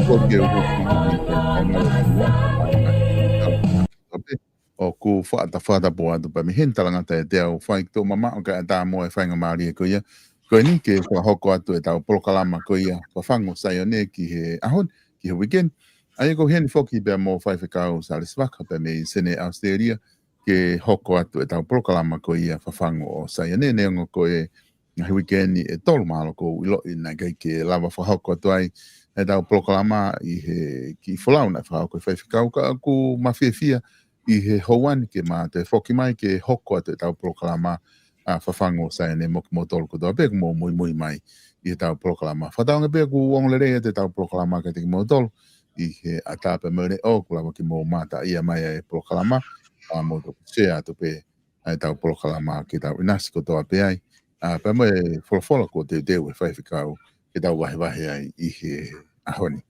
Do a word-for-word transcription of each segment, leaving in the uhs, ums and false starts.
Ko ke uku ʻoku faʻa fakatapu atu pē mei heni talangata ʻiate au fai ki tō mamaʻo ka ʻatā mo e faingamālie ko ia. Ko eni ke fakahoko atu ʻetau polokalama ko ia Fafangu ʻo Saione ki he ʻaho ni, ki he weekend. ʻA ia ko heni foki pea mo Faifekau Salesi Vaka pea mei Senē ʻAositelēlia ke hoko atu ʻetau polokalama ko ia Fafangu ʻo Saione neongo ko e ngaahi weekend ʻe tolu mahalo ʻoku ou ʻiloʻi naʻe ʻikai ke lava fakahoko atu ai ʻetau polokalama ʻi he kiʻi folau naʻe fakahoko ʻe Faifekau ka ʻoku ma fiefia ʻi he houa ni ke ma toe foki mai ke hoko atu ʻetau polokalama ʻa Fafangu ʻo Saione mo kimoutolu kotoa pē ʻoku mou muimui mai ʻi heʻetau polokalama. Fakatauange pē ʻoku ongo lelei atu ʻetau polokalama kiate kimoutolu ʻi he ʻatā pea mo e leʻo ʻoku lava ke mou mātā ia mai ʻa e polokalama ʻa mou toki share atu pē ʻa ʻetau polokalama ke tau ʻinasi kotoa pē ai. ʻA, pea mo e folofola kuo teuteu ʻe Faifekau ke tau vahevahe ai ʻi he ʻaho ni.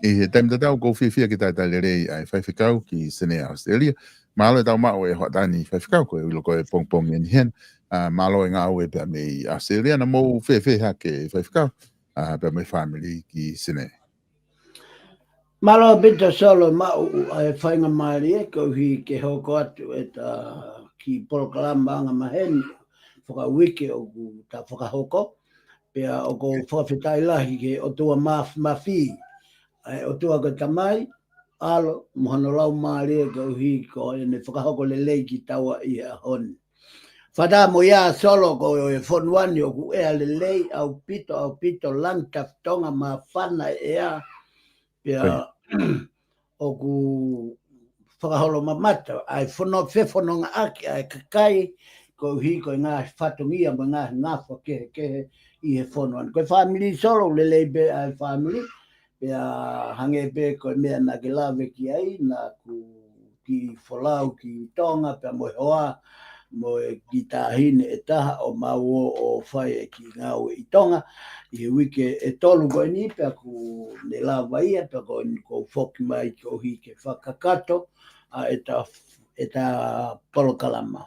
ʻI he taimi tatau ʻoku ou fiefia ke talitali lelei ʻa e Faifekau ki Senē ʻAositelēlia. Mālō ʻetau maʻu e hoʻatā ni Faifekau ko e ʻilo ko e pongipongi eni heni. ʻA, mālō e ngāue pea mei ʻAositelēlia naʻa mou fēfē hake Faifekau. ʻA, pea mo e fāmili ki Senē. Mālō ʻaupito Solo maʻu ʻa e faingamālie koeʻuhi ke hoko atu ʻeta kiʻi polokalama anga maheni fakauike ʻoku ta fakahoko. Pea ʻoku ou fakafetaʻi lahi ki he ʻOtua Māfimafi, ʻa e ʻOtua ko e Tamai, ʻAlo, mo hono Laumālie koeʻuhi ko ʻene fakahoko lelei kitaua ʻi he ʻaho ni. Fakataha mo ia Solo ko e fonua ni ʻoku ʻea lelei ʻaupito, ʻaupito, langi tafitonga māfana e ʻea. Pea ʻoku fakaholomamata ʻa e fono, fefonongaʻaki ʻa e kakai koeʻuhi ko e ngaahi fatongia mo e ngaahi ngafa kehekehe ʻi he fonua ni. Ko e fāmili Solo lelei pē ʻa e fāmili. Pea hangē pē ko e meʻa naʻa ke lave ki ai, naʻa ku kiʻi folau ki Tonga, pea mo e hoa, mo e kiʻi taʻahine ʻe taha ʻo mau ō ʻo fai e kiʻi ngāue ʻi Tonga. ʻI he uike ʻe tolu ko eni, pea kuo ne lava ia, pea ko eni ʻoku ou foki mai koeʻuhi ke fakakakato ʻa ʻeta, ʻeta polokalama.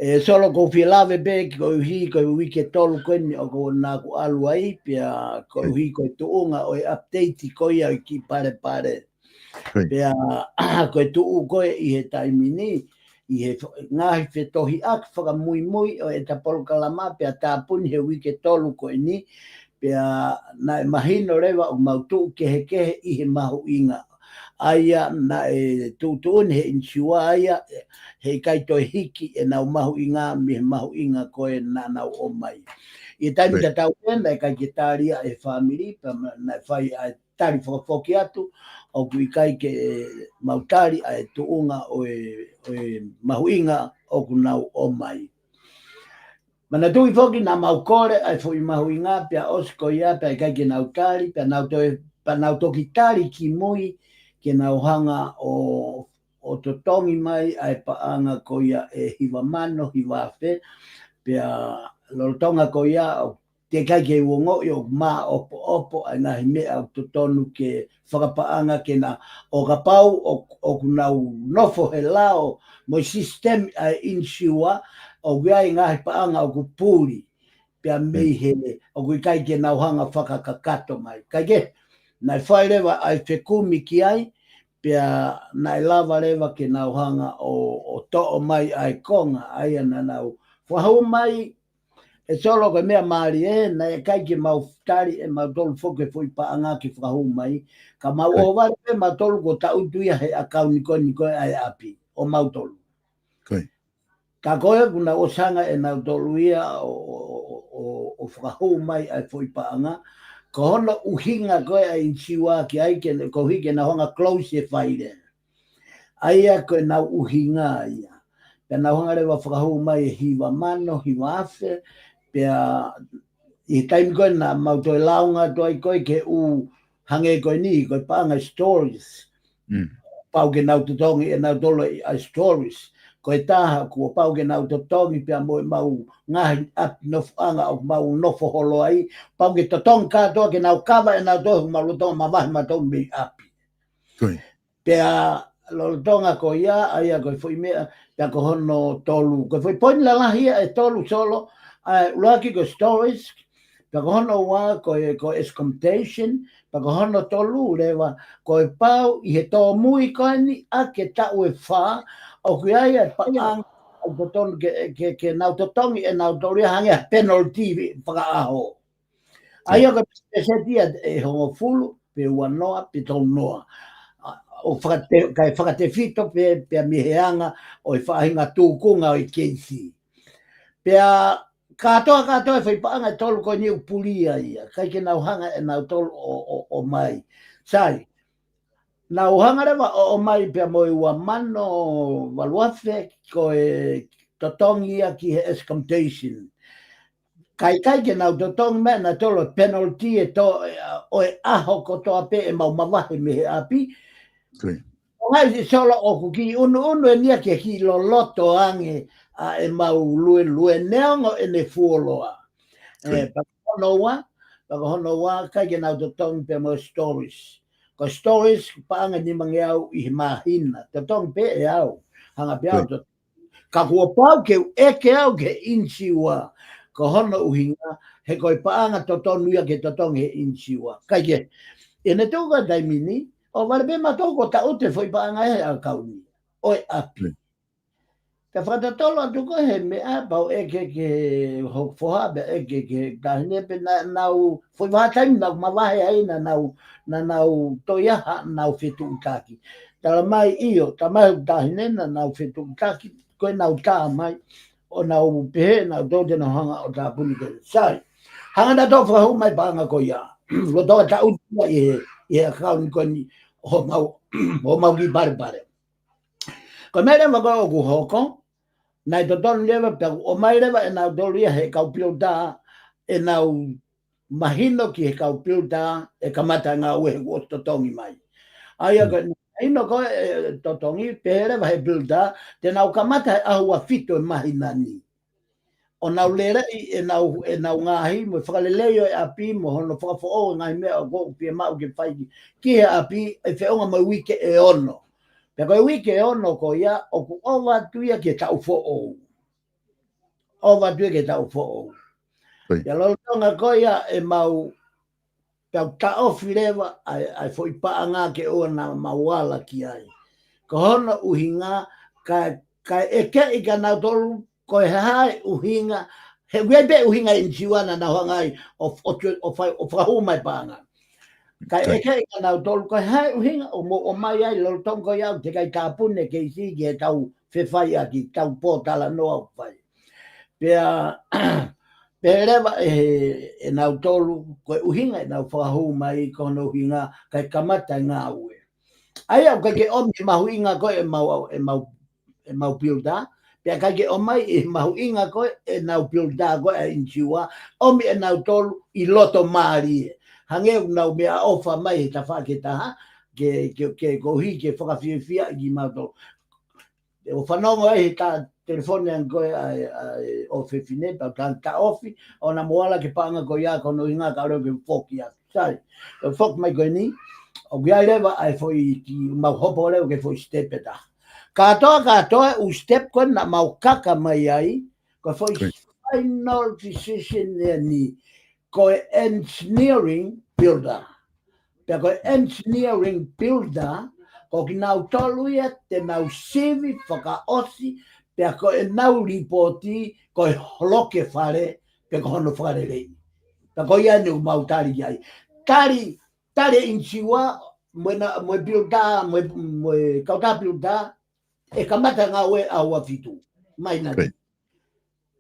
ʻE Solo ʻoku ou fie lave pē koeʻuhi ko e uike ʻe tolu ko eni ʻoku naʻa ku ʻalu ai, pea koeʻuhi ko e tuʻunga ʻo e update ko ia ʻi he kiʻi palepale. Pea ko e tuʻu ko ē ʻi he taimi ni, ʻi he fo-, ngaahi fetohiʻaki fakamuimui ʻo ʻeta polokalama pea tāpuni he uike ʻe tolu ko eni, pea naʻe mahino leva ʻoku mau tuʻu kehekehe ʻi he mahuʻinga. ʻA ia naʻe tuʻutuʻuni he inisiua ʻa ia, heʻikai toe hiki ʻenau mahuʻinga mei he mahuʻinga ko ē naʻa nau ʻomai. ʻI he taimi tatau pē naʻe ʻikai ke tali ia ʻe he fāmili, pea ma-, naʻe fai ʻa e tali fakafoki atu, ʻoku ʻikai ke mau tali ʻa e tuʻunga ʻo e, ʻo e mahuʻinga ʻoku nau ʻomai. Manatuʻi foki naʻa mau kole ʻa e foʻi mahuʻinga pea ʻosi ko ia pea ʻikai ke nau tali, pea nau toe, pea nau toki tali ki mui ke nau hanga ʻo, ʻo totongi mai ʻa e paʻanga ko ia ʻe hiva mano, hiva afe, pea lolotonga ko ia ʻo teʻeki ai ke u ongoʻi ʻoku māʻopoʻopo ʻa e ngaahi meʻa ʻoku totonu ke fakapaʻanga ke na, ʻo kapau ʻo, ʻoku nau nofo he lao mo e sisitemi ʻa e inisiua, ʻoku ʻi ai ngaahi paʻanga ʻoku puli, pea mei he, ʻoku ʻikai ke nau hanga fakakakato mai. Kae kehe, naʻe fai leva ʻa e fekumi ki ai, pea naʻe lava leva ke nau hanga ʻo, ʻo toʻo mai ʻa e konga, ʻa ia naʻa nau fakahū mai, ʻE Solo, ko e meʻa mālie, naʻe ʻikai ke mau tali ʻe mautolu foki e foʻi paʻanga ke fakahū mai. Ka mau ʻohovale pē mautolu kuo taʻutu ia he ʻakauni ko eni ko ē ʻa e ʻapi ʻo mautolu. Ka ko ē kuo nau ʻosi hanga ʻe nautolu ia ʻo, ʻo, ʻo, ʻo, ʻo fakahū mai ʻa e foʻi paʻanga, ko hono ʻuhinga ko ē ʻa e insiua ki ai ke, koeʻuhi ke nau hanga close e faile. ʻA ia ko ʻenau ʻuhinga ia. Pea nau hanga leva fakahū mai e hiva mano, hiva afe, pea ʻi he taimi ko ē naʻa mau toe lāunga atu ai ko ē ki he ʻū hangē ko eni, ko e paʻanga stories. Pau ke nau totongi ʻe nautolu ʻa e stories. Ko e taha kuo pau ke nau totongi pea mo ʻemau ngaahi ʻapi nofoʻanga ʻoku mau nofo holo ai. Pau ke totongi kātoa ke nau kava ʻe nautolu ʻemau lotolotonga mavahe mautolu mei ʻapi. Pea lolotonga ko ia, ʻa ia ko e foʻi meʻa, pea ko hono tolu. Ko e foʻi poini lalahi ia ʻe tolu, Solo, ʻa e ʻuluaki ko e stories, pea ko hono ua ko e, ko e accommodation, pea ko hono tolu leva, ko e pau ʻi he tōmui ko eni ʻaki e taʻu ʻe fā, ʻoku ʻi ai e paʻanga ʻoku totonu ke, ke, ke nau totongi ʻe nautolu ia hangē ha penalty fakaʻaho. ʻA ia ko e peseti ia ʻe hongofulu, pe uanoa, pe tolunoa. ʻA, ʻo fakate-, kae fakatefito pē, pea mei he anga ʻo e faʻahinga tūkunga ʻo e keisi. Pea kātoa, kātoa e foʻi paʻanga ʻe tolu ko eni ʻoku puli ia ia. ʻIkai ke nau hanga ʻe nautolu ʻo, ʻo, ʻomai. Sai, nau hanga leva ʻo, ʻomai pea mo e ua mano valu afe ko e totongi ia ki he accommodation. Ka ʻikai ke nau totongi mai ʻe nautolu e penalty ʻe tō, ʻo e ʻaho kotoa pē ʻemau mavahe mei he ʻapi. ʻOku ʻi ai, Solo, ʻoku kiʻi ʻunuʻunu eni ia ke kiʻi loloto ange ʻa ʻemau luelue neongo ʻene fuoloa. Pea ko hono ua, pea ko hono ua, ʻikai ke nau totongi pea mo e stories. Ko e stories, paʻanga ʻe nimangeau ʻi he māhina. Totongi pē ʻe au. Hanga pē au totongi. Ka kuo pau ke u ʻeke au ki he insiua, ko hono ʻuhinga, he ko e paʻanga totonu ia ke totongi he insiua. ʻIkai ke, ʻi heʻene tuʻu ko ē taimi ni, ʻohovale pē mautolu kuo taʻutu e foʻi paʻanga he ʻakauni ʻo e ʻapi. Ka fakatotolo atu ko ē he meʻa, pau ʻeke ki hoku foha, pea ʻeke ki he taʻahine, pea naʻa nau, foʻi vahaʻa taimi naʻa ku mavahe ai naʻa nau, naʻa nau toʻo ia haʻanau fetuʻutaki. Tala mai ʻio, tala mai hoku taʻahine naʻa nau fetuʻutaki, ko ʻenau tā mai, ʻo nau pehē ʻe nautolu te nau hanga ʻo tāpuni ko ē. Sai, hanga nautolu fakahū mai paʻanga ko ia. Lolotonga taʻutu ia ʻi he, ʻi he ʻakauni ko eni homau, homau kiʻi palepale. Ko e meʻa leva ko ē ʻoku hoko, naʻe totonu leva pea kuo ʻomai leva ʻe nautolu ia he kau builder, ʻenau mahino ki he kau builder ʻe kamata e ngāue he kuo ʻosi totongi mai. ʻA ia ko e mahino ko ē ʻe totongi, pehē leva he builder, te nau kamata he ʻaho ua fitu ʻo e māhina ni. ʻO nau leleʻi ʻenau, ʻenau ngaahi, mo e fakalelei ʻo e ʻapi, mo hono fakafoʻou e ngaahi meʻa ʻoku ou fiemaʻu ke fai ki, ki he ʻapi, ʻi he feʻunga mo e uike ʻe ono. Pea ko e uike ʻe ono ko ia, ʻoku ʻova atu ia ki he taʻu foʻou. ʻOva atu ia ki he taʻu foʻou. Pea lolotonga ko ia ʻemau, pea u taʻofi leva ʻa e, ʻa e foʻi paʻanga ke ʻoua naʻa mau ala ki ai. Ko hono ʻuhinga, kae, kae ʻeke ʻe nautolu, ko e hā e ʻuhinga, he ʻoku ʻi ai pē ʻuhinga ʻe insiua naʻa nau hanga ai ʻo, ʻo, ʻo fai, ʻo fakahū mai paʻanga. Kae ʻeke ʻe nautolu, ko e hā e ʻuhinga ʻoku mou ʻomai ai lolotonga ko ia ʻoku teʻeki ai tāpuni e keisi ki heʻetau fefaiʻaki, tau pōtalanoa ʻoku fai. Pea, pehē leva ʻe, ʻe nautolu, ko e ʻuhinga ʻenau fakahū mai, ko hono ʻuhinga, kae kamata e ngāue. ʻA ia, ʻoku ʻikai ke ʻomi e mahuʻinga ko ē ʻemau, ʻemau, ʻemau builder, pea ʻikai ke ʻomai e mahuʻinga ko ē ʻenau builder ko ē ʻa e insiua, ʻomi ʻe nautolu ʻi loto mālie. Hangē ʻoku nau meʻaʻofa mai he tafaʻaki ʻe taha, ke, ke, ke koeʻuhi ke fakafiefiaʻi kimautolu. ʻOku ou fanongo ai he tā telefoni ange ko ē ʻa e, ʻa e ʻofefine, pea u taʻofi, ʻoua naʻa mou ala ki he paʻanga ko ia ko hono ʻuhinga ka ʻoku leva ke foki atu. Sai, ʻe foki mai ko eni, ʻoku ʻi ai leva ʻa e foʻi kiʻi mau hopo leva ki he foʻi step ʻe taha. Kātoa, kātoa e ʻū step ko ē naʻa mau kaka mai ai, ko e foʻi final decision eni, ko e engineering builder. Pea ko e engineering builder, ko kinautolu ia te nau sivi fakaʻosi, pea ko ʻenau lipooti, ko e holoki e fale, pe ko hono fakalelei. Pea ko ia ʻeni ʻoku mau tali ki ai. Tali, tali e ʻinisiua, mo e na-, mo e builder, mo e, mo e kautaha builder, ʻe kamata ngāue ʻaho ua fitu. Mai na.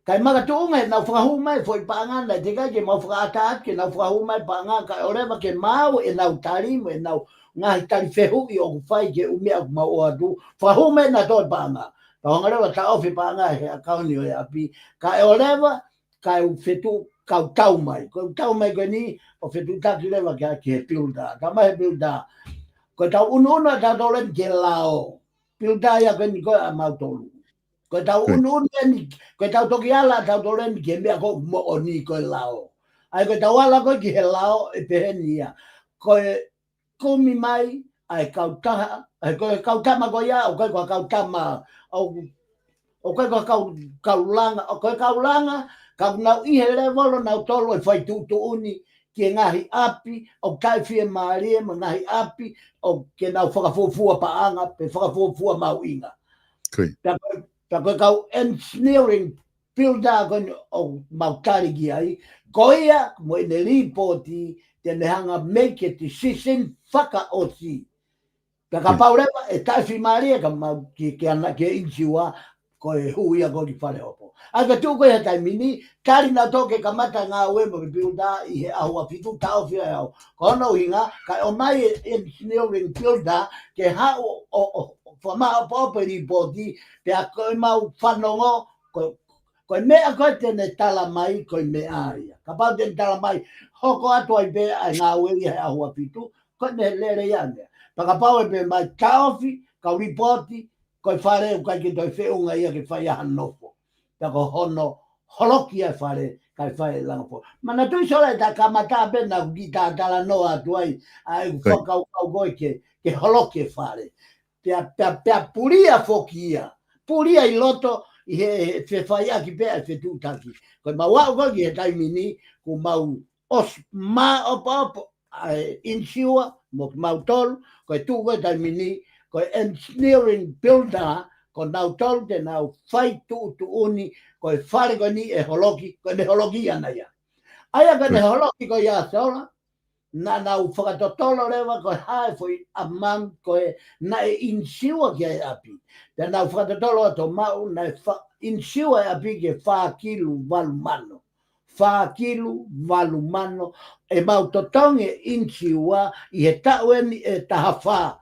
Kae makatuʻunga ʻenau fakahū mai foʻi paʻanga naʻe teʻeki ai ke mau fakaʻatā atu ke nau fakahū mai paʻanga kae ʻoleva ke maau ʻenau tali mo ʻenau ngaahi tali fehuʻi ʻoku fai ki he ʻū meʻa ʻoku mau ʻoatu. Fakahū mai nautolu e paʻanga. Tau hanga leva taʻofi paʻanga he ʻakauni ʻo e ʻapi. Kae ʻoleva, kae u fetuʻu, kau tau mai. Ko e tau mai ko eni, ʻo fetuʻutaki leva ki he, ki he builder. Tau mai he builder. Ko e tau ʻunuʻunu ʻa tautolu eni ki he lao. Builder ia ko eni ko ē ʻa mautolu. Ko e tau ʻunuʻunu eni, ko e tau toki ala ʻa tautolu eni ki he meʻa ko ē moʻoni ko e lao. ʻA ia ko e tau ala ko ē ki he lao ʻe pehē ni ia. Ko e kumi mai ʻa e kautaha, ʻa e ko e kautama ko ia, ʻoku ʻikai ko ha kautama, ʻoku, ʻoku ʻikai ko ha kau, kaulanga, ʻoku ʻikai kaulanga, ka ʻoku nau ʻi he lēvolo nautolu ʻo e fai tuʻutuʻuni ki he ngaahi ʻapi ʻoku taʻefiemālie mo e ngaahi ʻapi ʻoku ke nau fakafuofua paʻanga pe fakafuofua mahuʻinga. Pea ko, pea ko e kau engineering builder ko eni ʻoku mau tali ki ai, ko ia mo ʻene lipooti te ne hanga make a decision fakaʻosi. Pea kapau leva ʻe taʻefiemālie ka mau ki, ki ana, ki he ʻinisiua, ko e hū ia ko ē ki fale hopo. ʻA ia ko e tuʻu ko ē he taimi ni, tali nautolu ke kamata ngāue mo e builder ʻi he ʻaho ua fitu taʻofi ai au. Ko hono ʻuhinga, kae ʻomai e engineering builder ke haʻu ʻo, ʻo, ʻo, ʻo fakamaʻopoʻopo e lipooti, pea ko e mau fanongo, ko, ko e meʻa ko ē te ne tala mai, ko e meʻa ia. Kapau te ne tala mai, hoko atu ai pē ʻa e ngāue ia he ʻaho ua fitu, ko ʻene lele ia meʻa. Pea kapau ʻe pehē mai taʻofi, kau lipooti, ko e fale ʻoku ʻikai ke toe feʻunga ia ke fai ha nofo. Pea ko hono holoki ʻa e fale, kae fai e langa foʻou. Manatuʻi Sola ʻeta kamata pē naʻa ku kiʻi talanoa atu ai, ʻa ʻeku fakakaukau ko ē ke, ke holoki e fale. Pea, pea, pea pulia foki ia. Pulia ʻi loto, ʻi he, he fefaiʻaki pē ʻa e fetuʻutaki. Ko e mau aʻu ko ē ki he taimi ni, kuo mau ʻosi maʻopoʻopo ʻa e ʻinisiua mo kimautolu, ko e tuʻu ko ē taimi ni, ko e engineering builder, ko nautolu te nau fai tuʻutuʻuni, ko e fale ko eni ʻe holoki, ko ʻene holoki ʻana ia. ʻA ia ko ʻene holoki ko ia Sola, naʻa nau fakatotolo leva ko e hā e foʻi amount ko ē naʻe ʻinisiua ki ai e ʻapi. Pea nau fakatotolo atu maʻu naʻe fa-, ʻinisiua e ʻapi ki he fā kilu valu mano. Fā kilu valu mano, ʻe mau totongi e ʻinisiua ʻi he taʻu eni ʻe taha fā.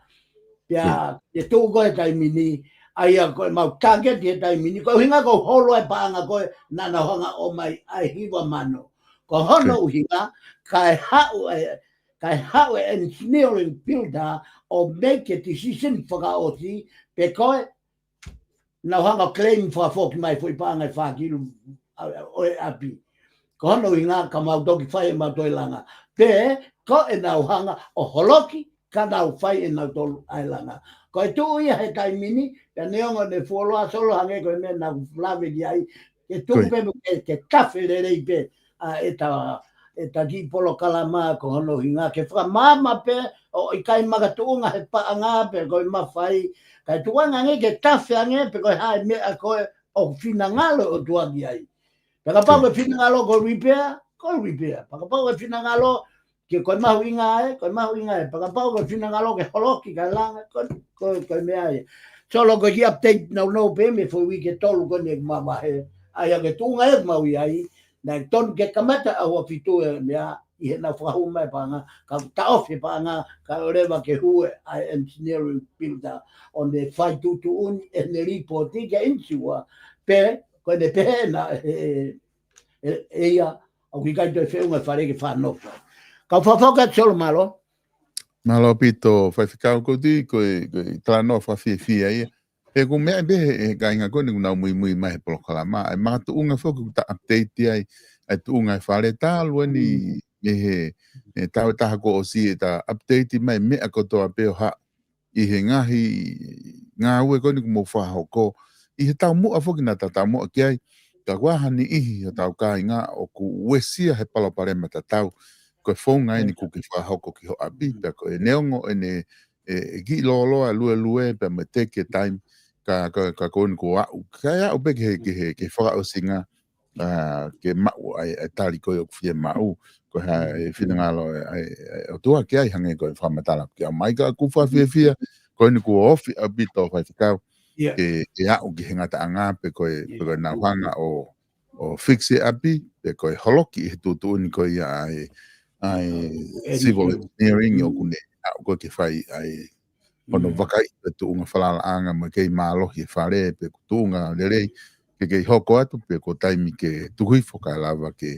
Pea, ʻe tuʻu ko ē he taimi ni, ʻa ia ko e mau target he taimi ni, ko e ʻuhinga ko e holo e paʻanga ko ē naʻa nau hanga ʻo ʻomai ʻa e hiva mano. Ko hono ʻuhinga, kae haʻu e, kae haʻu e engineering builder ʻo make a decision fakaʻosi, pe ko e nau hanga claim fakafoki mai foʻi paʻanga ʻe fā kilu ʻo e ʻapi. Ko hono ʻuhinga ka mau toki fai ʻemau toe langa. Pe, ko ʻenau hanga ʻo holoki, ka nau fai ʻe nautolu ʻa e langa. Ko e tuʻu ia he taimi ni, pea neongo ʻene fuoloa Sola hangē ko e meʻa naʻa ku lave ki ai, ke tuku pē mo ke, ke tafe lelei pē, ʻa ʻeta, ʻeta kiʻi polokalama ko hono ʻuhinga ke fakamaama pē, ʻo ʻikai makatuʻunga he paʻanga pe ko e mafai, kae tuku ange ke tafe ange pe ko e hā e meʻa ko ē ʻoku finangalo ʻOtua ki ai. Pea kapau ko e finangalo ko e repair, ko e repair. Pea kapau ko e finangalo ke ko e mahuʻinga ē, ko e mahuʻinga ē. Pea kapau ko e finangalo ke holoki kae langa, ko, ko, ko e meʻa ia. Sola ko e kiʻi update nounou pē mei he foʻi uike ʻe tolu ko eni ʻoku mavahe. ʻA ia ko e tuʻunga ē ʻoku mau ʻi ai, naʻe tonu ke kamata ʻaho ua fitu e meʻa ʻi heʻenau fakahū mai e paʻanga, ka taʻofi e paʻanga, kae ʻoleva ke hū e ʻa e engineering builder, ʻo ne fai tuʻutuʻuni ʻene lipooti ki he ʻinisiua, pe, ko ʻene pehē naʻe, ʻe, ʻe ia, ʻoku ʻikai toe feʻunga e fale ke fanofo. Kau fakafokifā Sola mālō. Mālō ʻaupito Faifekau Kouti, ko e, ko e talanoa fakafiefia ia. He ko e meʻa pē he, he kāinga ko eni ʻoku nau muimui mai he polokalama. ʻA e makatuʻunga foki ʻoku ta update ai, ʻa e tuʻunga e fale talu eni, ʻi he, he taʻu ʻe taha kuo ʻosi ʻeta update mai meʻa kotoa pē ʻo haʻu ʻi he ngaahi ngāue ko eni ʻoku mou fakahoko. ʻI he taumuʻa foki naʻa ta taumuʻa ki ai, ka ʻoku ʻi ai ha niʻihi hotau kāinga ʻoku uesia he palopalema tatau. Ko e founga eni ʻoku ke fakahoko ki ho ʻapi, pea ko e neongo ʻene, ʻe, ʻe kiʻi lōloa, luelue, pea mo e take your time, ka, ka, ka ko eni kuo aʻu. Kae aʻu pē ki he, ki he, ki he fakaʻosinga. ʻa, ke maʻu ai ʻa e tali ko ē ʻoku fiemaʻu, ko e hā e finangalo ʻa e, ʻa e ʻOtua ki ai, hangē ko e fakamatala ki ai. Mai ka ʻoku fakafiefia, ko eni kuo ofi ʻaupito Faifekau, ke, ke aʻu ki he ngataʻanga pe ko e, pe ko e nau hanga ʻo, ʻo fix e ʻapi, pe ko e holoki ʻi he tuʻutuʻuni ko ia ʻa e, ʻa e civil engineering ʻoku ne aʻu ko ē ke fai ʻa e hono vakai pe tuʻunga falalaʻanga mo e kei mālohi e fale pe ko e tuʻunga lelei ke kei hoko atu pe ko e taimi ke tuku hifo kae lava ke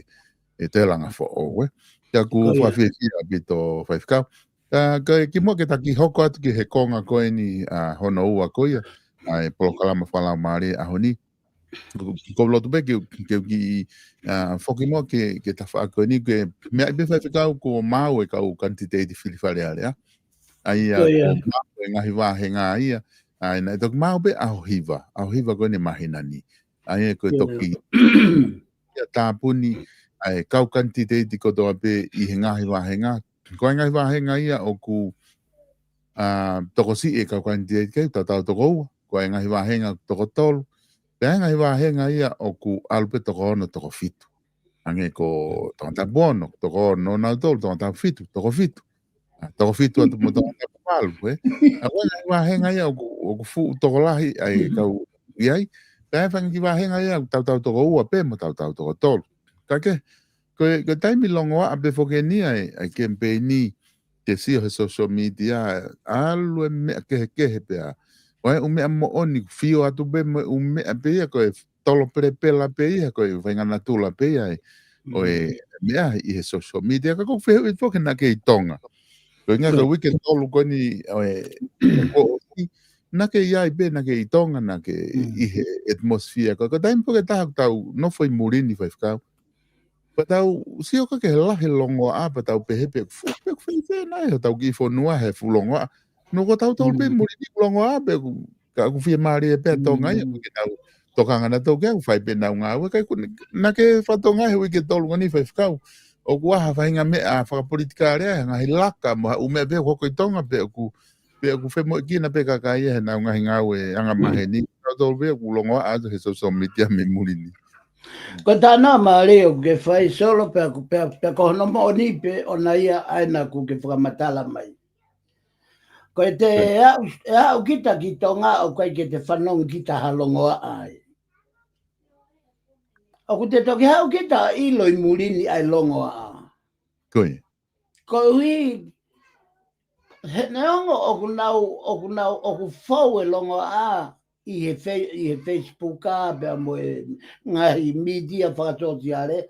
ʻi ai e langa foʻou ē. Pea ʻoku fakafiefia ʻaupito Faifekau. Ka, ka kimuʻa ke ta kiʻi hoko atu ki he konga ko eni ʻa hono ua ko ia ʻa e polokalama fakalaumālie ʻaho ni. Ko, ko loto pē ke, ke kiʻi, ʻa, foki muʻa ke, ke tafaʻaki ko eni ke meʻa pē Faifekau kuo maʻu e kau kanititeiti fili Fale Alea. ʻA ia kuo maʻu e ngaahi vāhenga ia. ʻA ia naʻe toki maʻu pē ʻaho hiva, ʻaho hiva ko eni māhina ni. ʻA ia ko e toki ia tāpuni ʻa e kau kanititeiti kotoa pē ʻi he ngaahi vāhenga. Ko e ngaahi vāhenga ia ʻoku, ʻa, tokosiʻi e kau kanititeiti kei tautau toko ua. Ko e ngaahi vāhenga toko tolu. Pea ngaahi vāhenga ia ʻoku ʻalu pē toko ono, toko fitu. Hangē ko Tongatapu ono, toko ono nautolu, Tongatapu fitu, toko fitu. ʻA, toko fitu atu mo Tongatapu valu, ē. ʻA, ko e ngaahi vāhenga ia ʻoku, ʻoku fuʻu tokolahi ʻa e kau ʻi ai. Pea ʻi ai e fanga kiʻi vāhenga ia ʻoku tautau toko ua pē mo tautau toko tolu. Ka ke, ko e, ko e taimi longoaʻa pē foki eni ʻa e, ʻa e kemipeini, ke sio he social media, ʻalu e meʻa kehekehe pea. ʻO e ʻū meʻa moʻoni, fio atu pē mo e ʻū meʻa pē ia, ko e tolo pelepela pē ia, ko e faʻahinga natula pē ia ʻo e meʻa ʻi he social media, ka ʻoku ou fehuʻi foki naʻa ke ʻi Tonga. Ko e ʻuhinga ko e uike tolu ko eni ʻo e, naʻa ke ʻi ai pē, naʻa ke ʻi Tonga, naʻa ke ʻi he atmosphere. Ko e, ko e taimi foki ʻe taha ʻoku tau nofo ʻi muli ni Faifekau. Pea tau sio ka ke he lahi e longoaʻa, pea tau pehē pe ʻoku fuʻu, pe ʻoku fēfē nai hotau kiʻi fonua he fuʻu longoaʻa. Naʻa ko tautolu pē muli ni ʻoku longoaʻa pē ʻoku, ka ʻoku fiemālie pē ʻa Tonga ia, ʻoku ke nau tokanga nautolu ke ʻoku fai pē ʻenau ngāue, ka ʻoku ne, naʻa ke fakatonga he uike tolu ko eni Faifekau. ʻOku ʻi ai ha faʻahinga meʻa fakapolitikale ʻa e ngaahi laka mo ha ʻū meʻa pē ʻoku hoko ʻi Tonga pe ʻoku, pe ʻoku femoʻuekina pē kakai ia heʻenau ngaahi ngāue angamaheni. Tautolu pē ʻoku longoaʻa atu he social media mei muli ni. Ko e talanoa mālie ʻoku ke fai Solo pea, pea, pea ko hono moʻoni pē ʻona ia ʻa ena ʻoku ke fakamatala mai. Ko e te aʻu, aʻu kita ki Tonga ʻoku ʻikai ke te fanongo kita ha longoaʻa ai. ʻOku te toki aʻu kita ʻo ʻilo ʻi muli ni ʻa e longoaʻa. Ko ia. Koeʻuhi, he neongo ʻoku nau, ʻoku nau, ʻoku fou e longoaʻa ʻi he fei-, ʻi he Facebook ʻa pea mo e ngaahi media fakasōsiale.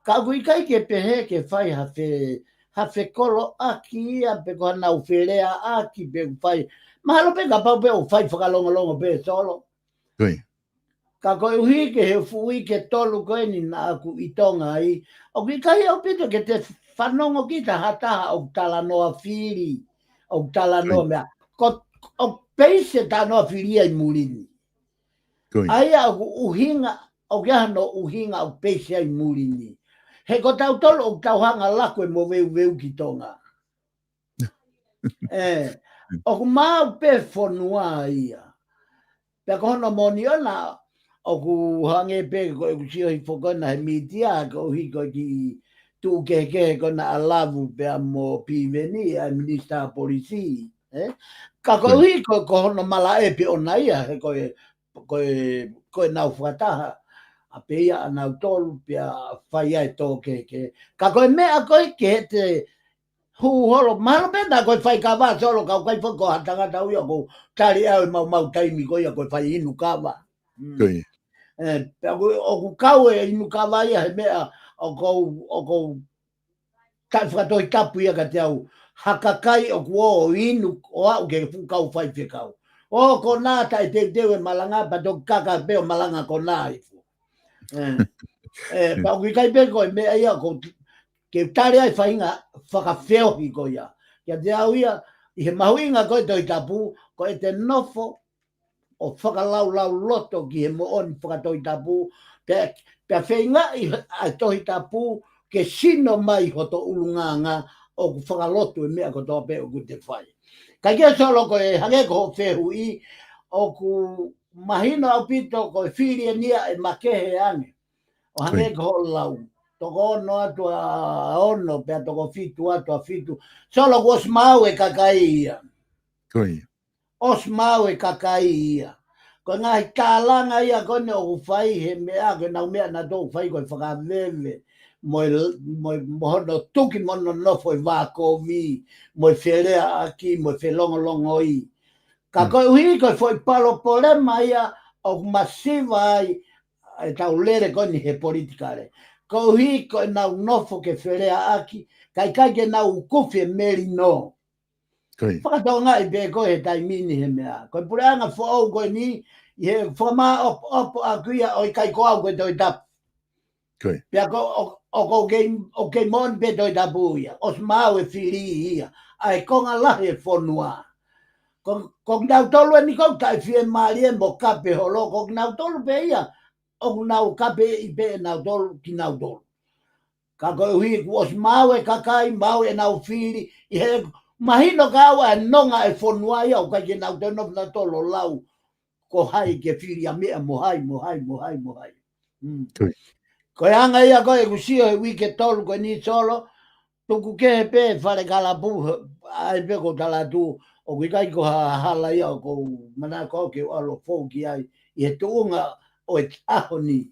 Ka ʻoku ʻikai ke pehē ke fai ha fe-, ha fekoloʻaki ia pe ko ha nau feleaʻaki pe ʻoku fai. Mahalo pē kapau pē ʻoku fai fakalongolongo pē Solo. Ko ia. Ka koeʻuhi ke he fuʻu uike tolu ko eni naʻa ku ʻi Tonga ai, ʻoku ʻikai ʻaupito ke te fanongo kita ha taha ʻoku talanoa fili, ʻoku talanoa meʻa. Ko, ʻoku peisi e talanoa fili ia ʻi muli ni. Ko ia. ʻA ia ʻoku ʻuhinga, ʻoku ʻi ai hano ʻuhinga ʻoku peisi ai muli ni. He ko tautolu ʻoku tau hanga laku e moveuveu ki Tonga. ʻE, ʻoku maʻu pē fonua ia. Pea ko hono moʻoni ʻona, ʻoku hangē pē ko ʻeku sio hifo ko ena he media, koeʻuhi ko e kiʻi tuʻu kehekehe ko ena ʻa Lavu pea mo Piveni, ʻa e Minisitā Polisi, ē? Ka koeʻuhi ko, ko hono malaʻe pē ʻona ia, he ko e, ko e, ko ʻenau fakataha, ʻa pē ia ʻanautolu, pea fai ai tō kehekehe. Ka ko e meʻa ko ē ke te hū holo, mahalo pē naʻa ko e faikava Solo ka ʻoku ʻikai foki ko ha tangata ʻoku ou tali ʻe au e maumau taimi ko ia ko e fai inu kava. Mm. Ko ia. ʻE, pea ʻoku, ʻoku kau e inu kava ia he meʻa ʻoku ou, ʻoku ou taʻe fakatohitapu ia kiate au ha kakai ʻoku ō ʻo inu ʻo aʻu ki he fuʻu kau faifekau. ʻO konā taʻe teuteu e malanga pea toki kaka pē ʻo malanga konā hifo. ʻE, ʻe, pea ʻoku ʻikai pē ko e meʻa ia ʻoku ou ke tali ai faʻahinga fakafeohi ko ia. Kiate au ia, ʻi he mahuʻinga ko e Tohi Tapu, ko e te nofo ʻo fakalaulauloto ki he moʻoni fakatohitapu, pea, pea feingaʻi ʻa e Tohi Tapu ke sino mai hoto ʻulungaanga ʻoku fakalotu e meʻa kotoa pē ʻoku te fai. Kae kehe Solo ko e hangē ko hoʻo fehuʻi, ʻoku mahino ʻaupito ko e fili eni ia ʻe makehe ange. ʻO hangē ko hoʻo lau. Toko ono atu ʻa ono, pea toko fitu atu ʻa fitu. Solo, kuo ʻosi maau e kakai ia. ʻOsi maau e kakai ia. Ko e ngaahi tālanga ia ko eni ʻoku fai he meʻa, ko e nau meʻa naʻa tau fai ko e fakaveve. Mo e, mo e, mo hono tuki mo hono nofo e vākovi, mo e feleaʻaki, mo e felongolongoi. Ka koeʻuhi ko e foʻi palopalema ia ʻoku masiva ai ʻetau lele ko eni he politikale. Koeʻuhi ko e nau nofo ke feleaʻaki, ka ʻikai ke nau kufi e melino. Fakatokangaʻi pē ko e he taimi ni he meʻa. Ko e puleʻanga foʻou ko eni, ʻi he fakamāʻopoʻopo ʻaku ia ʻo ʻikai ko au ko e Tohi Tapu. Pea ko, ʻo, ʻoku kei, ʻoku kei moʻoni pē Tohi Tapu ia. ʻOsi maau e fili ia. ʻA e konga lahi e fonua. Ko, ko kinautolu eni ʻoku taʻefiemālie mo kape holo, ko kinautolu pē ia. ʻOku nau kapeʻi pē ʻe nautolu kinautolu. Ka koeʻuhi kuo ʻosi maau e kakai, maau ʻenau fili, ʻi he mahino ka au ʻa e nonga e fonua ia, ʻoku ʻikai ke nau toe nofo nautolu ʻo lau. Ko hai ke fili ʻa meʻa mo hai, mo hai, mo hai, mo hai. Ko e anga ia ko ē ʻeku sio he uike tolu ko eni, Solo, tuku kehe pē Fale Kalapu, ʻa ia pē ko e tala atu, ʻoku ʻikai ko ha hala ia ʻoku ou manako ke u ʻalu ʻo fou ki ai, ʻi he tuʻunga ʻo e ʻaho ni.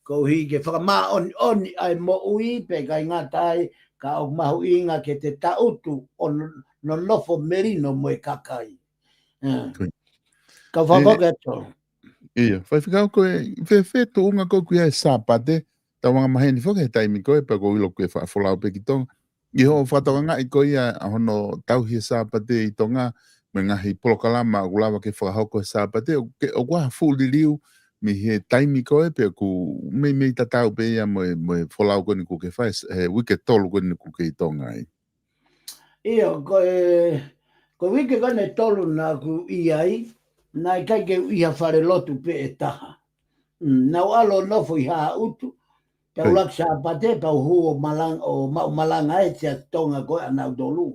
Koeʻuhi ke fakamāʻoniʻoni ʻa e moʻui pea ʻikai ngata ai, ka ʻoku mahuʻinga ke te taʻutu ʻo no, nonofo melino mo e kakai. Ka fafo ke to. ʻIo, Faifekau, ko e fēfē tuʻunga ko ē ʻoku ʻi ai e Sāpate, tau anga maheni foki he taimi ko ē, pea ʻoku ou ʻilo ʻoku ke faʻa folau pē ki Tonga. ʻI hoʻo fakatokangaʻi ko ia ʻa hono tauhi e Sāpate ʻi Tonga, mo e ngaahi polokalama ʻoku lava ke fakahoko he Sāpate, ʻoku ke, ʻoku ʻi ai ha fuʻu liliu mei he taimi ko ē, pe ʻoku meimei tatau pē ia mo e, mo e folau ko eni ʻoku ke fai, he uike tolu ko eni ʻoku ke ʻi Tonga ai. ʻIo, ko e, ko e uike ko eni ʻe tolu naʻa ku ʻi ai, naʻe ʻikai ke u ʻi ha falelotu pē ʻe taha. Mm, naʻa ku ʻalu ʻo nofo ʻi Haʻutu, pea u ʻuluaki Sāpate, pea u hū ʻo malang-, ʻo maʻu malanga ʻe he Siasi Tonga ko ē ʻanautolu.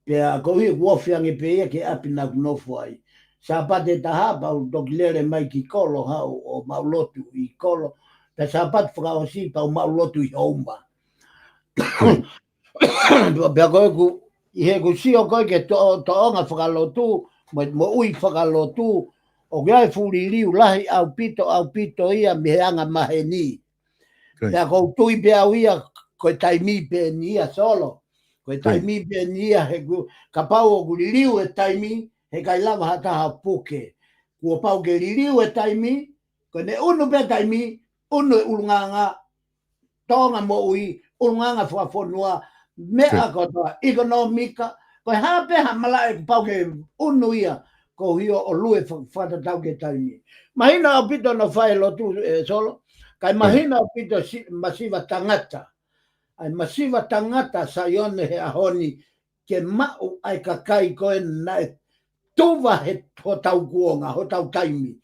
Pea koeʻuhi kuo ofi ange pē ia ki he ʻapi naʻa ku nofo ai. Sāpate ʻe taha, pea u toki lele mai ki kolo haʻu ʻo maʻu lotu ʻi kolo. Pea Sāpate fakaʻosi, pea u maʻu lotu ʻi Houma. Pea ko ʻeku, ʻi heʻeku sio ko ē ki he to-, tōʻonga fakalotu, mo, moʻui fakalotu, ʻoku ʻi ai e fuʻu liliu lahi ʻaupito, ʻaupito ia mei he anga maheni. Pea ʻoku ou tui pē au ia, ko e taimi pē eni ia, Solo. Ko e taimi pē eni ia, he ʻoku, kapau ʻoku liliu e taimi, heʻikai lava ha taha ʻo puke. Kuo pau ke liliu e taimi, ko ʻene ʻunu pē taimi, ʻunu e ʻulungaanga, tōʻonga moʻui, ʻulungaanga fakafonua, meʻa kotoa, ʻekonōmika, ko e hā pē ha malaʻe ʻoku pau ke ʻunu ia, koeʻuhi ʻo lue fa-, fakatatau ki he taimi. Mahino ʻaupito hono fai e lotu, ē, Solo, kae mahino ʻaupito si-, masiva tangata. ʻA e masiva tangata Saione he ʻaho ni, ke maʻu ʻa e kakai ko ē naʻe tuva he hotau kuonga, hotau taimi.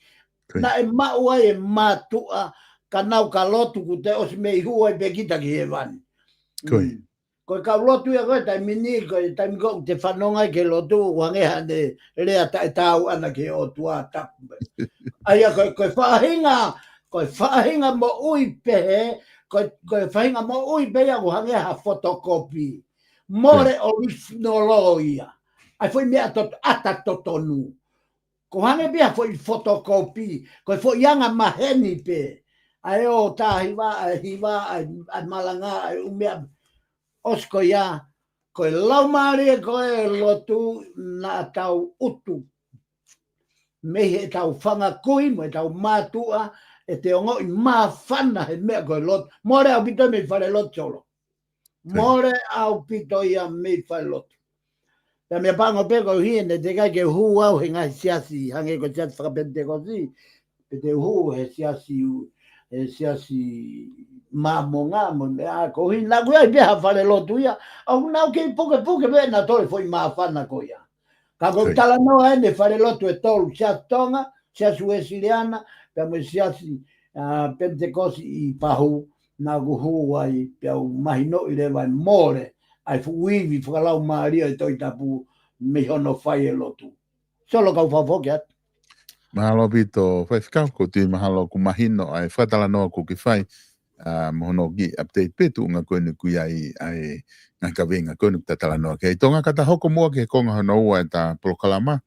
Naʻe maʻu ai e mātuʻa, ka nau ka lotu kuo te ʻosi mei hū ai pē kita ki hēvani. Mm. Ko e kau lotu ia ko ē taimi ni, ko e taimi ko ē ʻoku te fanongo ai ki he lotu, ʻoku hangē haʻane lea taʻetaau ʻana ki he ʻOtua Tapu. ʻA ia ko e, ko e faʻahinga, ko e faʻahinga moʻui pehē, ko e, ko e faʻahinga moʻui pē ia ʻoku hangē ha fotokopi. Mole original ia. ʻA e foʻi meʻa tot-, ʻata totonu. ʻOku hangē pē ha foʻi fotokopi, ko e foʻi anga maheni pē. ʻA e ō tā hiva, ʻa e hiva, ʻa e, ʻa e malanga, ʻa e ʻū meʻa ʻosi ko ia, ko e laumālie ko ē lotu naʻa tau ʻutu. Mei heʻetau fanga kui, mo ʻetau mātuʻa, ʻete ongoʻi māfana he meʻa ko e lotu. Mole ʻaupito mei falelotu, Solo. Mole ʻaupito ia mei falelotu. Pea meʻapango pē koeʻuhi ʻene teʻeki ai ke hū au he ngaahi siasi, hangē ko e siasi fakapenitekosi, pe te u hū he siasi, he siasi Māmonga, mo e meʻa koeʻuhi, naʻa ku ʻi ai pē ha falelotu ia, ʻoku nau kei pukepuke pē nautolu e foʻi māfana ko ia. Ka ko e talanoa eni e falelotu ʻe tolu, Siasi Tonga, Siasi Uēsiliana, pea mo e Siasi, ā, Penitekosi ʻi Pahu, naʻa ku hū ai, pea u mahinoʻi leva e mole, ʻa e fuʻu ivi fakalaumālie ʻo e Tohi Tapu mei hono fai e lotu. Solo, kau fakafoki atu. Mahalo ʻaupito Faifekau, ʻoku ou tui mahalo ʻoku mahino ʻa e fakatalanoa ʻoku ke fai, ʻa, mo hono kiʻi update pē tuʻunga ko eni ʻoku ʻi ai ʻa e ngaahi kaveinga ko eni ʻoku ta talanoa ki ai. Tonga, ka ta hoko muʻa ki he konga hono ua ʻeta polokalama,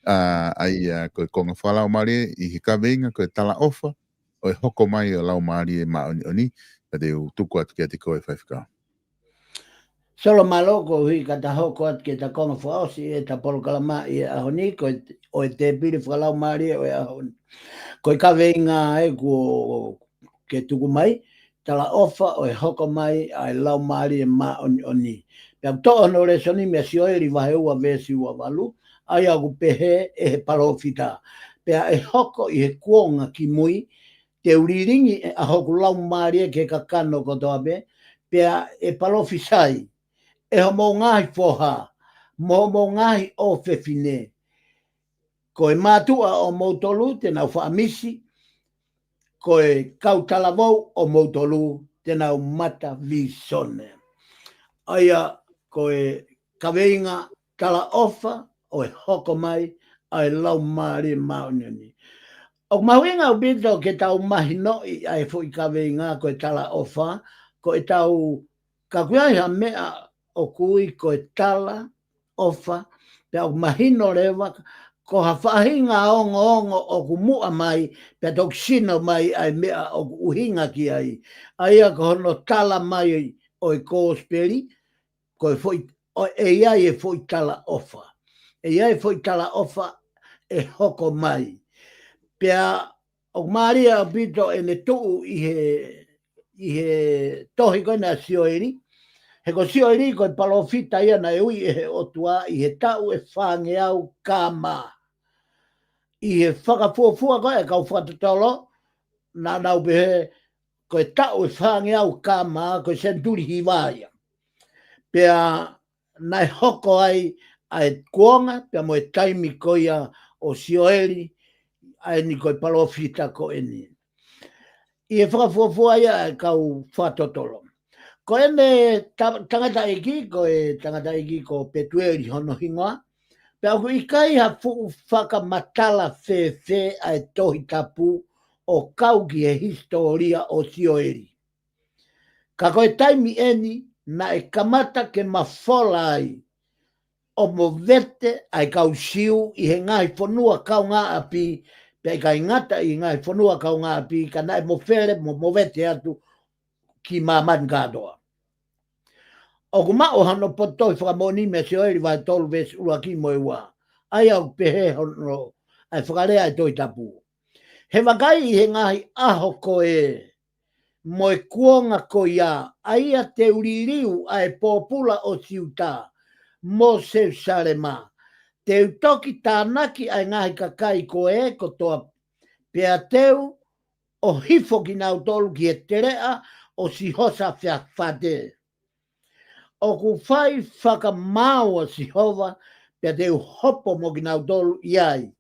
ʻa, ʻa ia ko e konga fakalaumālie ʻi he kaveinga ko e talaʻofa ʻo e hoko mai ʻo e Laumālie Māʻoniʻoni, ka te u tuku atu kiate koe Faifekau. Solo, mālō. Koeʻuhi ka ta hoko atu ki heʻeta konga fakaʻosi ʻeta polokalama ʻi he ʻaho ni, ko e, ʻo e tēpile fakalaumālie ʻo e ʻaho ni. Ko e kaveinga ē ʻoku ke tuku mai, talaʻofa ʻo e hoko mai ʻa e Laumālie Māʻoniʻoni. Pea ʻoku toʻo hono lēsoni mei Sioeli vahe ua veesi ua valu, ʻa ia ʻoku pehē ʻe he palōfita: Pea ʻe hoko ʻi he kuonga kimui, te u lilingi ʻa hoku Laumālie ki he kakano kotoa pē, pea ʻe palōfisai ʻe hoʻomou ngaahi foha mo hoʻomou ngaahi ʻofefine. Ko e mātuʻa ʻomoutolu te nau faʻa misi, ko e kau talavou ʻomoutolu te nau mata vīsone. ʻA ia ko e kaveinga talaʻofa ʻo e hoko mai ʻa e Laumālie Māʻoniʻoni. ʻOku mahuʻinga ʻaupito ke tau mahinoʻi ʻa e foʻi kaveinga ko e talaʻofa, ko ʻetau, ka ʻoku ʻi ai ha meʻa ʻoku ui ko e talaʻofa, pea ʻoku mahino leva ko ha faʻahinga ongoongo ʻoku muʻa mai, pea toki sino mai ʻa e meʻa ʻoku ʻuhinga ki ai. ʻA ia ko hono tala mai ʻo e kosipeli, ko e foʻi, ʻo e, ʻe ʻi ai e foʻi talaʻofa. ʻE ʻi ai e foʻi talaʻofa ʻe hoko mai. Pea ʻoku mālie ʻaupito ʻene tuʻu ʻi he, ʻi he tohi ko ena ʻa Sioeli. He ko Sioeli ko e palōfita ia naʻe ui ʻe he ʻOtua ʻi he taʻu ʻe fāngeau K.M. ʻI he fakafuofua ko ē ʻa e kau fakatotolo, naʻa nau pehē ko e taʻu ʻe fāngeau K.M., ko e senituli hiva ia. Pea naʻe hoko ai ʻa e kuonga pea mo e taimi ko ia ʻo Sioeli, ʻa eni ko e palōfita ko eni. ʻI he fakafuofua ia ʻa e kau fakatotolo. Ko ʻene ta-, tangataʻeiki, ko e tangataʻeiki ko Petueli hono hingoa, pea ʻoku ʻikai ha fuʻu fakamatala fēfē ʻa e Tohi Tapu ʻo kau ki he hisitōlia ʻo Sioeli. Ka ko e taimi eni naʻe kamata ke mafola ai ʻo movete ʻa e kau Siu ʻi he ngaahi fonua kaungāʻapi, pea ʻikai ngata ʻi he ngaahi fonua kaungāʻapi, ka naʻe mofele mo movete atu ki māmani kātoa. ʻOku maʻu hono potu tohi fakamoʻoni mei Sioeli vahe tolu veesi ʻuluaki mo e ua. ʻA ia ʻoku pehē hono, ʻa e fakalea ʻa e Tohi Tapu: He vakai, ʻi he ngaahi ʻaho ko ē mo e kuonga ko ia, ʻa ia te u liliu ʻa e pōpula ʻo Siuta mo Selusalema, te u toki tānaki ʻa e ngaahi kakai ko ē kotoa, pea te u ʻohifo kinautolu ki he teleʻa ʻo Sihosafate. ʻOku fai fakamaau ʻa Sihova, pea te u hopo mo kinautolu ʻi ai,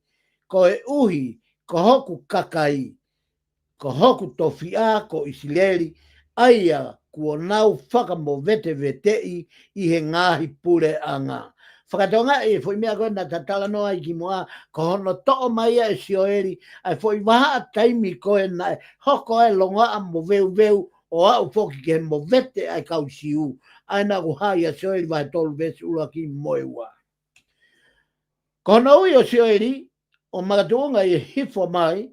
koeʻuhi ko hoku kakai, ko hoku tofiʻa ko ʻIsileli, ʻa ia kuo nau fakamoveteveteʻi ʻi he ngaahi puleʻanga. Fakatokangaʻi e foʻi meʻa ko ē naʻa ta talanoa ai kimuʻa, ko hono toʻo mai ia ʻe Sioeli ʻa e foʻi vahaʻa taimi ko ē naʻe hoko ai e longoaʻa mo veuveu ʻo aʻu foki ki he movete ʻa e kau Siu, ʻa ia naʻa ku hā ʻia Sioeli vahe tolu veesi ʻuluaki mo e ua. Ko hono ui ʻo Sioeli ʻo makatuʻunga ʻi he hifo mai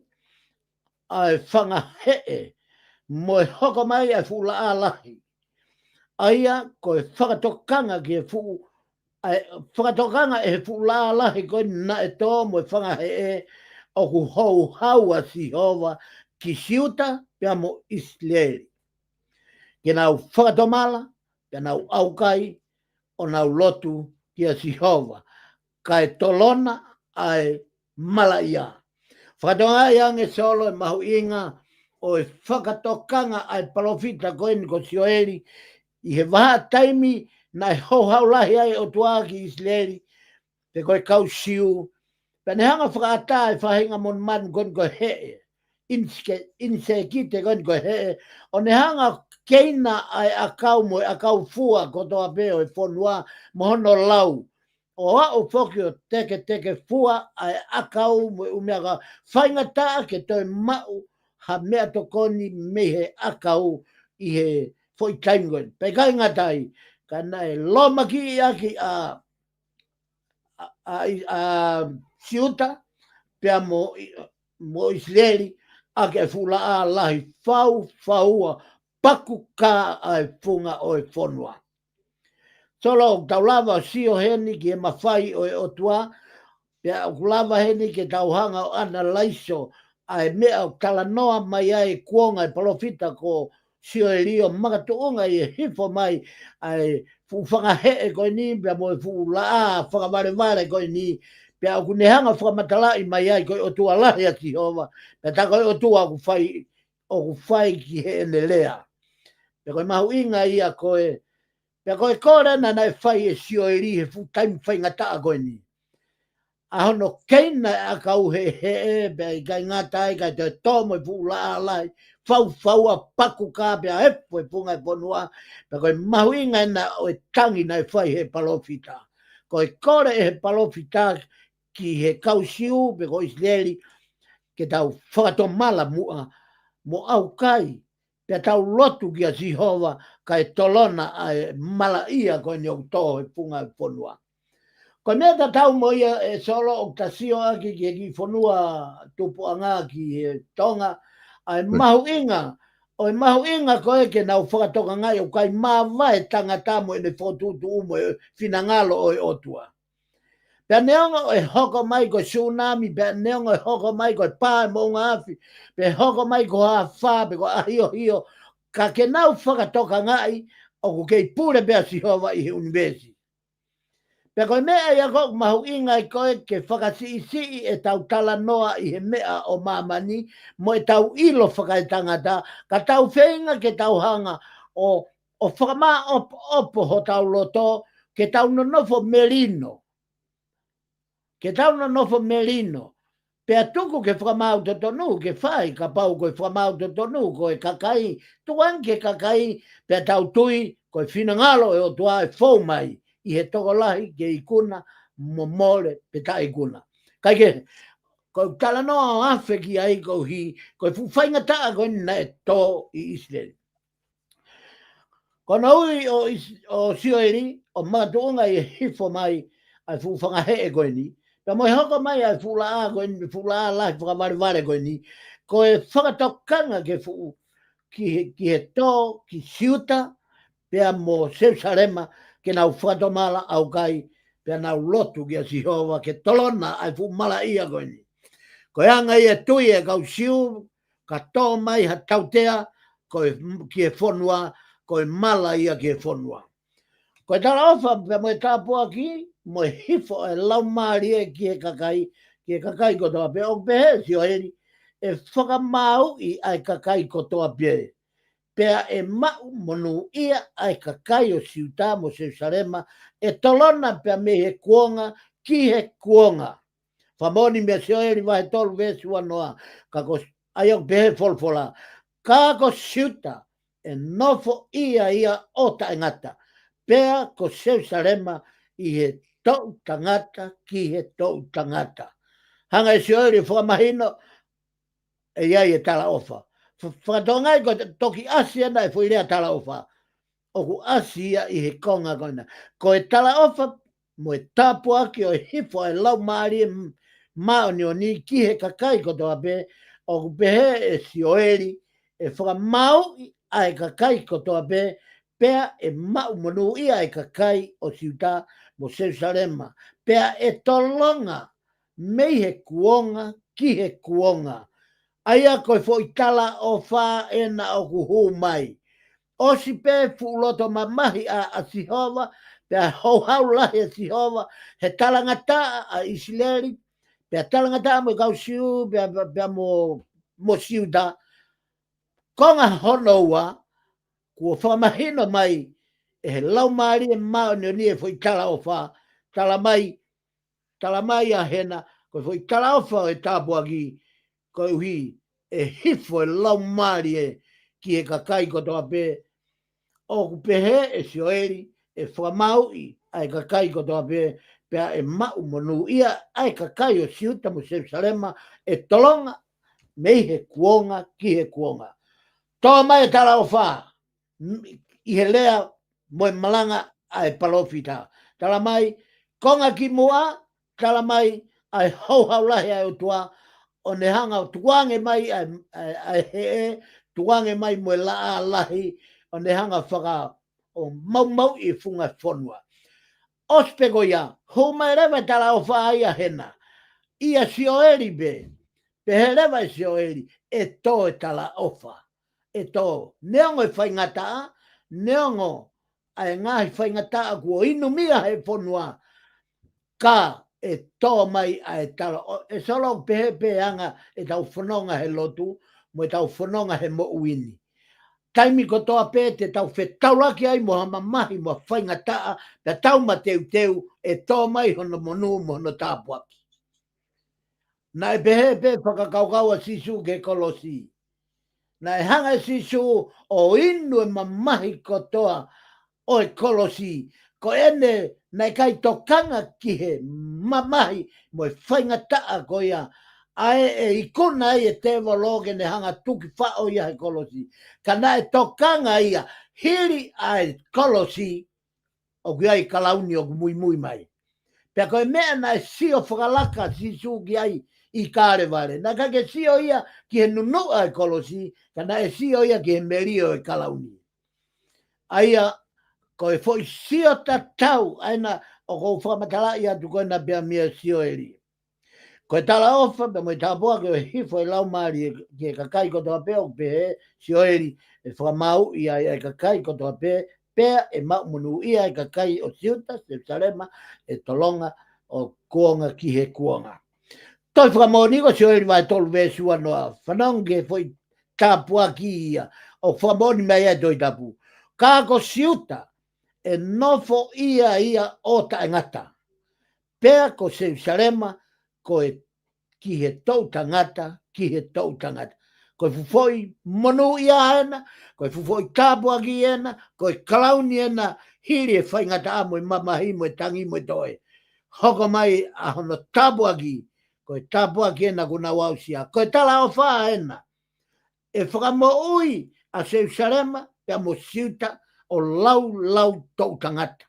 ʻa e fanga heʻe mo e hoko mai ʻa e fuʻu laʻā lahi. ʻA ia ko e fakatokanga ki he fuʻu, ʻa e fakatokanga ʻe he fuʻu laʻā lahi ko ē naʻe tō mo e fanga heʻe, ʻoku houhau ʻa Sihova ki Siuta pea mo ʻIsileli, ke nau fakatomala, pea nau ʻaukai, ʻo nau lotu kia Sihova, kae tolona ʻa e malaʻia. Fakatokangaʻi ange Solo e mahuʻinga ʻo e fakatokanga ʻa e palōfita ko eni ko Sioeli ʻi he vahaʻa taimi naʻe houhau lahi ai e ʻOtua ki ʻIsileli, pe ko e kau Siu, pea ne hanga fakaʻatā e faʻahinga monumanu ko eni ko e heʻe, ʻinisike-, ʻinisekite ko eni ko e heʻe, ʻo ne hanga keina ʻa e ʻakau mo e ʻakau fua kotoa pē ʻo e fonua mo hono lau, ʻo aʻu foki ʻo teketeke fua ʻa e ʻakau mo e ʻū meʻa ka faingataʻa ke toe maʻu ha meʻatokoni mei he ʻakau ʻi he foʻi taimi ko ē. Pea ʻikai ngata ai, ka naʻe lōmakiʻi ʻaki ʻa, ʻa, ʻa, ʻa Siuta, pea mo, mo ʻIsileli, ʻaki e fuʻu laʻā lahi faufaua paku kā ʻa e funga ʻo e fonua. Solo, ʻoku tau lava ʻo sio heni ki he mafai ʻo e ʻOtua, pea ʻoku lava heni ke tau hanga ʻo ʻanalaiso ʻa e meʻa ʻoku talanoa mai ai e kuonga e palōfita ko Sioeli ʻo makatuʻunga ʻi he hifo mai ʻa e fuʻu fanga heʻe ko eni, pea mo e fuʻu laʻā fakavalevale ko eni, pea ʻoku ne hanga ʻo fakamatalaʻi mai ai ko e ʻOtua lahi ʻa Sihova, pea tā ko e ʻOtua ʻoku fai, ʻoku fai ki heʻene lea. Pea ko e mahuʻinga ia ko e, pea ko e kole naʻe fai ʻe Sioeli he fuʻu taimi faingataʻa ko eni. ʻA hono keina e ʻakau he heʻe, pea ʻikai ngata ai, kae toe tō mo e fuʻu laʻā lahi faufaua paku kā pea hifo e funga e fonua, pea ko e mahuʻinga ena ʻo e tangi naʻe fai he palōfita. Ko e kole ʻe he palōfita ki he kau Siu, pe ko ʻIsileli, ke tau fakatomala muʻa mo ʻaukai, pea tau lotu kia Sihova kae tolona ʻa e malaʻia ko eni ʻoku tō he funga e fonua. Ko e meʻa tatau mo ia ʻe Solo ʻoku ta sio ʻaki ki he kiʻi fonua tupuʻanga ki he Tonga, ʻa e mahuʻinga, ʻo e mahuʻinga ko ē ke nau fakatokangaʻi ʻoku ʻikai māvae tangata mo ʻene fokotuʻutuʻu mo e finangalo ʻo e ʻOtua. Pea neongo ʻe hoko mai ko e sunami, pea neongo ʻe hoko mai ko e pā e moʻunga afi, pe hoko mai ko ha afā, pe ko e ʻahiohio, ka ke nau fakatokangaʻi ʻoku kei pule pē ʻa Sihova ʻi he ʻunivēsi. Pea ko e meʻa ia ʻoku mahuʻinga ai ko ē ke fakasiʻisiʻi ʻetau talanoa ʻi he meʻa ʻo māmani, mo ʻetau ʻilo fakaetangata, ka tau feinga ke tau hanga ʻo, ʻo fakamāʻopoʻopo hotau loto, ke tau nonofo melino. Ke tau nonofo melino. Pea tuku ke fakamaau totonu ke fai, kapau ko e fakamaau totonu ko e kakai, tuku ange ki he kakai, pea tau tui ko e finangalo e ʻOtua ʻe fou mai ʻi he tokolahi ke ikuna mo mole pe taʻeikuna. Kae kehe, ko e talanoa ʻoku afe ki ai koeʻuhi ko e fuʻu faingataʻa ko eni naʻe tō ʻi ʻIsileli. Ko hono ui ʻo ʻIs-, ʻo Sioeli, ʻo makatuʻunga ʻi he hifo mai ʻa e fuʻu fanga heʻe ko eni, pea mo e hoko mai ʻa e fuʻu laʻā ko eni, fuʻu laʻā lahi fakavalevale ko eni, ko e fakatokanga ke fuʻu ki he, ki he tō, ki Siuta, pea mo Selusalema, ke nau fakatomala ʻaukai, pea nau lotu kia Sihova ke tolona ʻa e fuʻu malaʻia ko eni. Ko e anga ia e tui e kau Siu, ka tō mai ha tautea, ko e, ki he fonua, ko e mala ia ki he fonua. Ko e talaʻofa pea mo e tāpuaki, mo e hifo e laumālie ki he kakai, ki he kakai kotoa pē, ʻoku pehē ʻe Sioeli, ʻe fakamāuʻi ʻa e kakai kotoa pē. Pea ʻe maʻu monūʻia ʻa e kakai ʻo Siuta mo Selusalema, ʻe tolona pea mei he kuonga ki he kuonga. Fakamoʻoni mei Sioeli vahe tolu veesi uanoa, ka ko, ʻa ia ʻoku pehē folofola, ka ko Siuta ʻe nofoʻia ia ʻo taʻengata, pea ko Selusalema ʻi he toʻutangata ki he toʻutangata. Hanga ʻe Sioeli fakamahino, ʻe ʻi ai e talaʻofa. Fa-, fakatokangaʻi ko e toki ʻasi ena e foʻi lea talaʻofa. ʻOku ʻasi ia ʻi he konga ko ena. Ko e talaʻofa mo e tāpuaki ʻo e hifo e laumālie m-, māʻoniʻoni ki he kakai kotoa pē, ʻoku pehē ʻe Sioeli, ʻe fakamāuʻi ʻa e kakai kotoa pē, pea ʻe maʻu monūʻia e kakai ʻo Siuta mo Selusalema, pea ʻe tolonga mei he kuonga ki he kuonga. ʻA ia ko e foʻi talaʻofa ena ʻoku hū mai. ʻOsi pē fuʻu loto mamahi ʻa, ʻa Sihova, pea houhau lahi ʻa Sihova, he talangataʻa ʻa ʻIsileli, pea talangataʻa mo e kau Siu, pea, pea, pea mo, mo Siuta. Konga hono ua, kuo fakamahino mai ʻe he laumālie māʻoniʻoni e foʻi talaʻofa, tala mai, tala mai ʻa hena, ko e foʻi talaʻofa ʻo e tāpuaki, koeʻuhi ʻe hifo e laumālie ki he kakai kotoa pē, ʻoku pehē ʻe Sioeli, ʻe fakamāuʻi ʻa e kakai kotoa pē, pea ʻe maʻu monūʻia ʻa e kakai ʻo Siuta mo Selusalema ʻe tolonga mei he kuonga ki he kuonga. Tō mai e talaʻofa ʻi he lea mo e malanga ʻa e palōfita. Tala mai, konga ki muʻa, tala mai ʻa e houhau lahi ʻa e ʻOtua, ʻo ne hanga ʻo tukuange mai ʻa e, ʻa e, ʻa e heʻe, tukuange mai mo e laʻā lahi, ʻo ne hanga faka ʻo maumauʻi e funga fonua. ʻOsi pē ko ia, hū mai leva e talaʻofa ia hena. ʻIa Sioeli pē, pehē leva ʻe Sioeli, ʻe tō e talaʻofa. ʻE tō, neongo e faingataʻa, neongo ʻa e ngaahi faingataʻa kuo inumia he fonua, ka ʻe tō mai ʻa e tala, ʻo, ʻe solo pehē pē anga ʻetau fononga he lotu, mo ʻetau fononga he moʻui ni. Taimi kotoa pē te tau fetaulaki ai mo ha mamahi mo ha faingataʻa, pea tau mateuteu ʻe tō mai hono monū mo hono tāpuaki. Naʻe pehē pē fakakaukau ʻa Sīsū ki he kolosi. Naʻe hanga ʻe Sīsū ʻo inu e mamahi kotoa ʻo e kolosi. Ko ʻene naʻe ʻikai tokanga ki he mamahi mo e faingataʻa ko ia. ʻA ē ʻe ikuna ai e tēvolo ke ne hanga tuki faʻo ia he kolosi. Ka naʻe tokanga ia hili ʻa e kolosi ʻoku ʻi ai e kalauni ʻoku muimui mai. Pea ko e meʻa naʻe sio fakalaka Sīsū ki ai ʻi Kalevale. Naʻe ʻikai ke sio ia ki he nunuʻa e kolosi, ka naʻe sio ia ki he melio e kalauni. ʻA ia, ko e foʻi sio tatau, ʻa ena ʻoku ou fakamatalaʻi atu ko ena pea meia Sioeli. Ko e talaʻofa, pea mo e tāpuaki ʻo e hifo e Laumālie ki he kakai kotoa pē ʻoku pehē, Sioeli, ʻe fakamāuʻi ai ʻa e kakai kotoa pē, pea ʻe maʻu monūʻia ʻa e kakai ʻo Siuta, Selusalema, ʻe tolonga ʻo kuonga ki he kuonga. Tohi Fakamoʻoni ko Sioeli vahe tolu veesi ua noa, fanongo ki he foʻi tāpuaki ia, ʻoku fakamoʻoni mai ʻa e Tohi Tapu. Ka ko Siuta, ʻe nofo ia ia ʻo taʻengata. Pea ko Selusalema, ko e ki he toʻutangata, ki he toʻutangata. Ko e fuʻu foʻi monūʻia ena, ko e fuʻu foʻi tāpuaki ena, ko e kalauni ena, hili e faingataʻa mo e mamahi, mo e tangi, mo e toe. Hoko mai ʻa hono tāpuaki, ko e tāpuaki ena kuo nau aʻusia. Ko e talaʻofa ena, ʻe fakamoʻui ʻa Selusalema, pea mo Siuta ʻo laulau toʻutangata.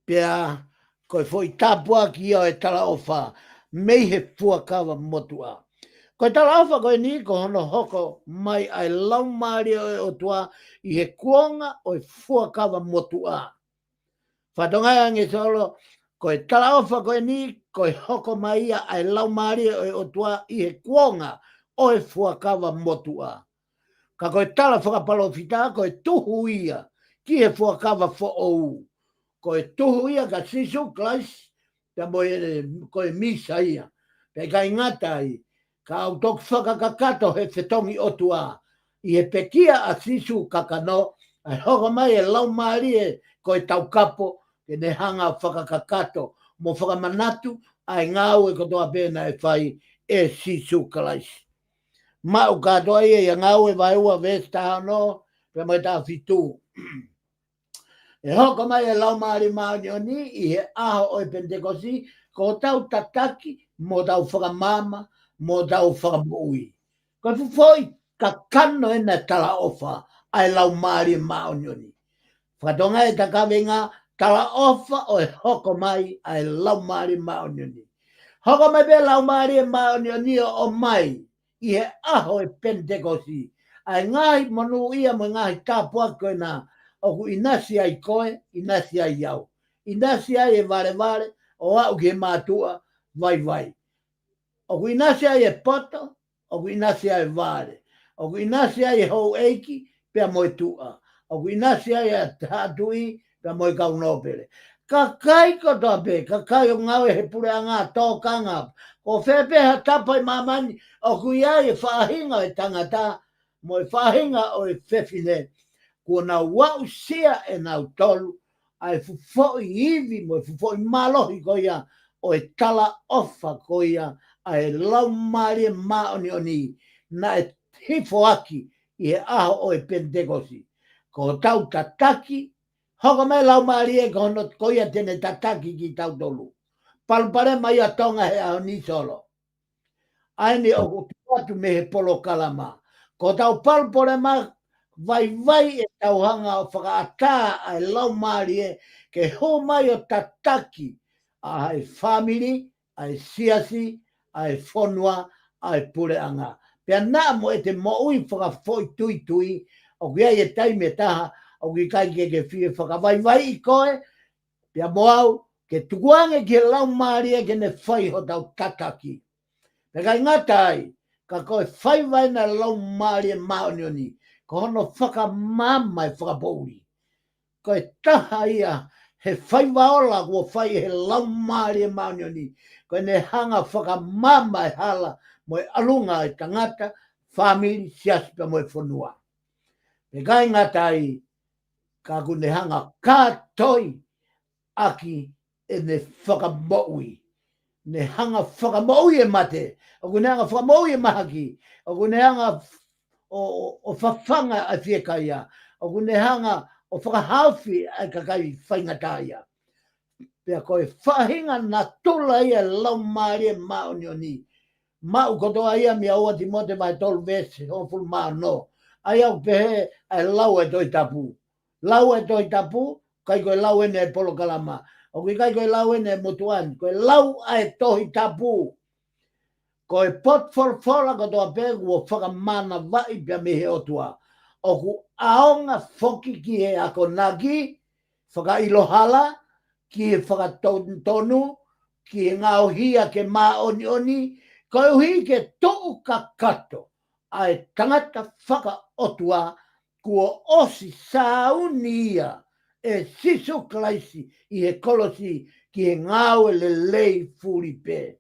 Pea ko e foʻi tāpuaki ia ʻo e talaʻofa mei he fuakava motuʻa. Ko e talaʻofa ko eni ko hono hoko mai ʻa e Laumālie ʻo e ʻOtua ʻi he kuonga ʻo e fuakava motuʻa. Fatongia ange solo, ko e talaʻofa ko eni, ko e hoko mai ia ʻa e Laumālie ʻo e ʻOtua ʻi he kuonga ʻo e fuakava motuʻa. Ka ko e tala fakapalōfita, ko e tuhu ia ki he fuakava foʻou. Ko e tuhu ia kia Sīsū Kalaisi, pea mo e, ko e Mīsaia. Pea ʻikai ngata ai, ka ʻoku toki fakakakato he fetongi ʻOtua. ʻI he pekia ʻa Sīsū kakano, ʻe hoko mai e Laumālie ko e taukapo, ke ne hanga fakakakato, mo fakamanatu ʻa e ngāue kotoa pē naʻe fai ʻe Sīsū Kalaisi. Maʻu kātoa ia ʻia Ngāue vahe ua veesi taha ono, pea mo e taha fitu. ʻE hoko mai e Laumālie Māʻoniʻoni ʻi he ʻaho ʻo e Penitekosi, ko hotau tataki, mo hotau fakamaama, mo hotau fakamoʻui. Ko e fuʻu foʻi kakano ena e talaʻofa ʻa e Laumālie Māʻoniʻoni. Fakatongia e ta kaveinga talaʻofa ʻo e hoko mai ʻa e Laumālie Māʻoniʻoni. Hoko mai pē Laumālie Māʻoniʻoni ʻo ʻomai ʻi he ʻaho e Penitekosi. ʻA e ngaahi monūʻia mo e ngaahi tāpuaki ko ena ʻoku ʻinasi ai koe, ʻinasi ai au. ʻInasi ai e valevale, ʻo aʻu ki he mātuʻa vaivai. ʻOku ʻinasi ai e poto, ʻoku ʻinasi ai e vale. ʻOku ʻinasi ai e houʻeiki, pea mo e tuʻa. ʻOku ʻinasi ai e haʻa tuʻi, pea mo e kau nōpele. Kakai kotoa pē, kakai ʻoku ngāue he puleʻanga, tokanga. Ko fē pē ha tapa ʻi māmani, ʻoku ʻi ai e faʻahinga ʻo e tangata, mo e faʻahinga ʻo e fefine. Kuo nau aʻusia ʻe nautolu ʻa e fuʻu foʻi ivi mo e fuʻu foʻi mālohi ko ia ʻo e talaʻofa ko ia ʻa e Laumālie Māʻoniʻoni naʻe hifoaki ʻi he ʻaho ʻo e Penitekosi. Ko hotau tataki, Hoko mai e Laumālie ko hono ko ia te ne tataki kitautolu. Palopalema ia ʻa Tonga he ʻaho ni, Solo. ʻA eni ʻoku tuku atu mei he polokalama. Ko ʻetau palopalema, vaivai ʻetau hanga ʻo fakaʻatā ʻa e Laumālie ke hū mai ʻo tataki ʻa e fāmili, ʻa e siasi, ʻa e fonua, ʻa e puleʻanga. Pea naʻa mo ʻete moʻui fakafoʻituitui, ʻoku ʻi ai e taimi ʻe taha ʻoku ʻikai ke ke fie fakavaivaiʻi koe, pea mo au, ke tukuange ki he Laumālie ke ne fai hotau tataki. Pea ʻikai ngata ai, ka ko e faiva ena ʻa e Laumālie Māʻoniʻoni, ko hono fakamaama e fakapoʻuli. Ko e taha ia he faiva ola kuo fai ʻe he Laumālie Māʻoniʻoni, ko ʻene hanga fakamaama e hala mo e ʻalunga e tangata, fāmili, siasi pea mo e fonua. Pea ʻikai ngata ai, ka ʻoku ne hanga kātoi ʻaki ʻene fakamoʻui. Ne hanga fakamoʻui e mate, ʻoku ne hanga fakamoʻui e mahaki, ʻoku ne hanga f-, ʻo, ʻo, ʻo fafanga ʻa e fiekaia, ʻoku ne hanga ʻo fakahaofi ʻa e kakai faingataʻaʻia. Pea ko e faʻahinga natula ia e Laumālie Māʻoniʻoni. Maʻu kotoa ia mei he ua Tīmote vahe tolu veesi hongofulu mā ono. ʻA ia ʻoku pehē ʻa e lau ʻa e Tohi Tapu. Lau ʻa e Tohi Tapu, ʻikai ko e lau eni ʻa e polokalama. ʻOku ʻikai ko e lau eni ʻa e motuʻa ni, ko e lau ʻa e Tohi Tapu. Ko e potu folofola kotoa pē kuo fakamānavaʻi pea mei he ʻOtua. ʻOku ʻaonga foki ki he akonaki, fakaʻilo hala, ki he fakatotonu, ki he ngaohi ʻa e māʻoniʻoni, koeʻuhi ke tuʻu kakato ʻa e tangata fakaʻotua kuo ʻosi sāuni ia ʻe Sīsū Kalaisi ʻi he kolosi ki he ngāue lelei fulipē.